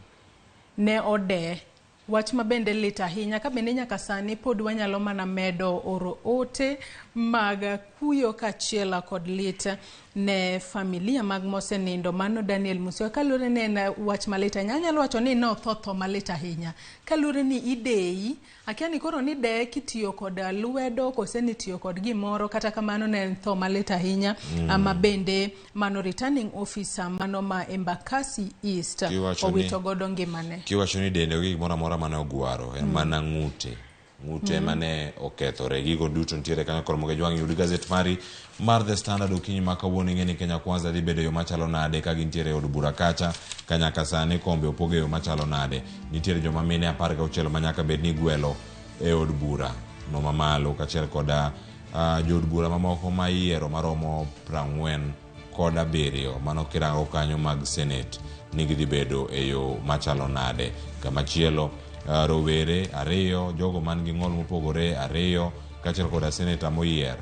ne ode. Wach ma bende lit ahinya ka bende nyaka sani pod wanyalo mana medo oro ote mag kuyo kaachiel kod lit ne familia mag mosenindo mano Daniel Musyoka. Kaluwore ni en wach malit ahinya, anyalo wacho ni notho tho malit ahinya. Kaluwore ni ideyi, akia ni koro nideye kitiyo kod lwedo kose nitiyo kod gimoro, kata kamano ne en tho malit ahinya ma bende mano returning officer mano ma Embakasi East owito godo ngimane. Kiwacho ni dende onge gimoro amora mane ogwaro, en mana ng'ute. Ng'ute mane okethore. Gigo duto nitiere kanyo kod Moge Jwang'. Yud gazet mari mar The Standard okinyi ma kawuono. Ing'e ni Kenya Kwanza dhi bedo e yo machalo nade ka gintiere e od bura kacha, ka nyaka sani kombe opog e yo machalo nade. Nitiere joma mine 16 ma nyaka bed ni igwelo e od bura no mamalo, kaachiel koda jood bura mamoko ma iyiero maromo 47, mano kirango kanyo mag Senate ni gidhi bedo e yo machalo nade. Kamachielo rowere 2, jogo man gi ng'ol mopogore 2, kaachiel koda seneta moyier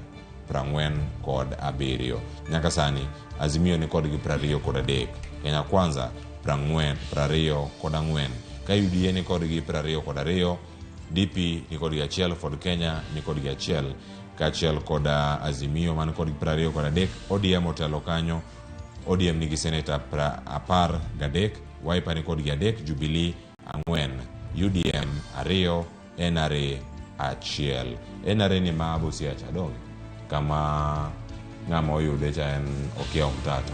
47. Nyaka sani Azimio ni kodgi 23, Kenya Kwanza 24, ka UDA ni kodgi 22, DP ni kodgi 1, Ford Kenya ni kodgi 1, kaachiel koda Azimio man kodgi 23. ODM otelo kanyo, ODM nigi seneta 13, Wiper ni kodgi 3, Jubilee 4, UDM 2, NRA 1. NRA ni ma Busia cha donge, kama ng'ama oyude cha en Okiya Omtata.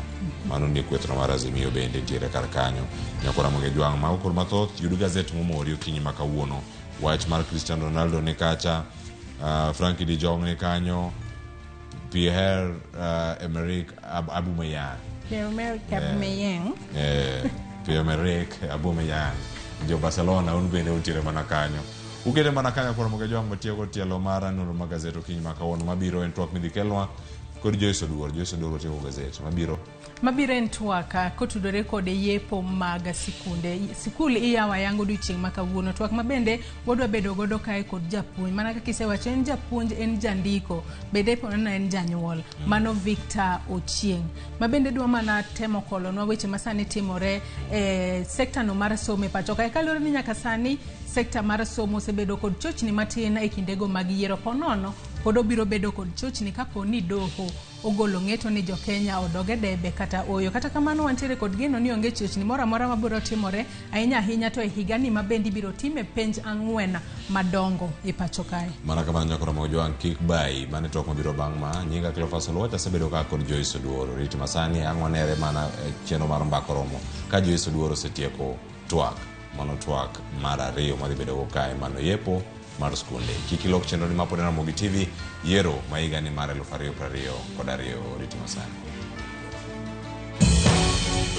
Mano ni kwethno mar Azimio bende nitiere kar kanyo. Nyakora Moge Jwang' mago kod mathoth, yud gazet momori okinyi ma kawuono. Wach mar Cristiano Ronaldo ni kacha, Frankie de Jong ni kanyo, Pierre Emerick Aubameyang. Pierre-Emerick Aubameyang. Pierre-Emerick Aubameyang. Jo Barcelona un bende untiere mana kanyo. Ukete mana kanyo koro Moge Jwang' watieko tielo mar nonro mag gazet okinyi ma kawuono. Mabiro en twak midhi kelnwa kod Joyce Oduor. Joyce Oduor otieko gazet. Mabiro Mabiro en twak kotudore kod yepo mag sikunde. Sikul iyawo ayanga odiochieng' ma kawuono. Twak ma bende wadwa bedo godo kae kod japuonj. Mana kaka isewacho, en japuonj, en jandiko, bende poneno en janyuol. Mano Victor Ochieng'. Ma bende dwa mana temo kolonwa weche ma sani timore e sekta no mar somo e pacho kae. Kaluwore ni nyaka sani sekta mar somo osebedo kod chochni matin e kindego mag yiero. Ponono pod obiro bedo kod chochni kapo ni doho ogolo ng'eto ni jo-Kenya odog e debe kata oyo. Kata kamano wantiere kod geno ni onge chochni moro amora mabiro timore ahinya ahinya to e higani ma bende ibiro time penj 4 madongo e pacho kae. Mana kamano nyakora Moge Jwang' kik bayi. Mano e twak mabiro bang' ma. Nyinga Cleophas Oluoch, asebedo ka kod Joyce Oduor. Rit masani ang' wanere mana e chenro mar Mbaka Oromo ka Joyce Oduor osetieko twak. Mano twak mar 2 madhi bedo go kae, mano yepo mar skunde. Kik ilok chenro ni mapod en Ramogi TV, yiero ma higani mar 2022. Rit masani.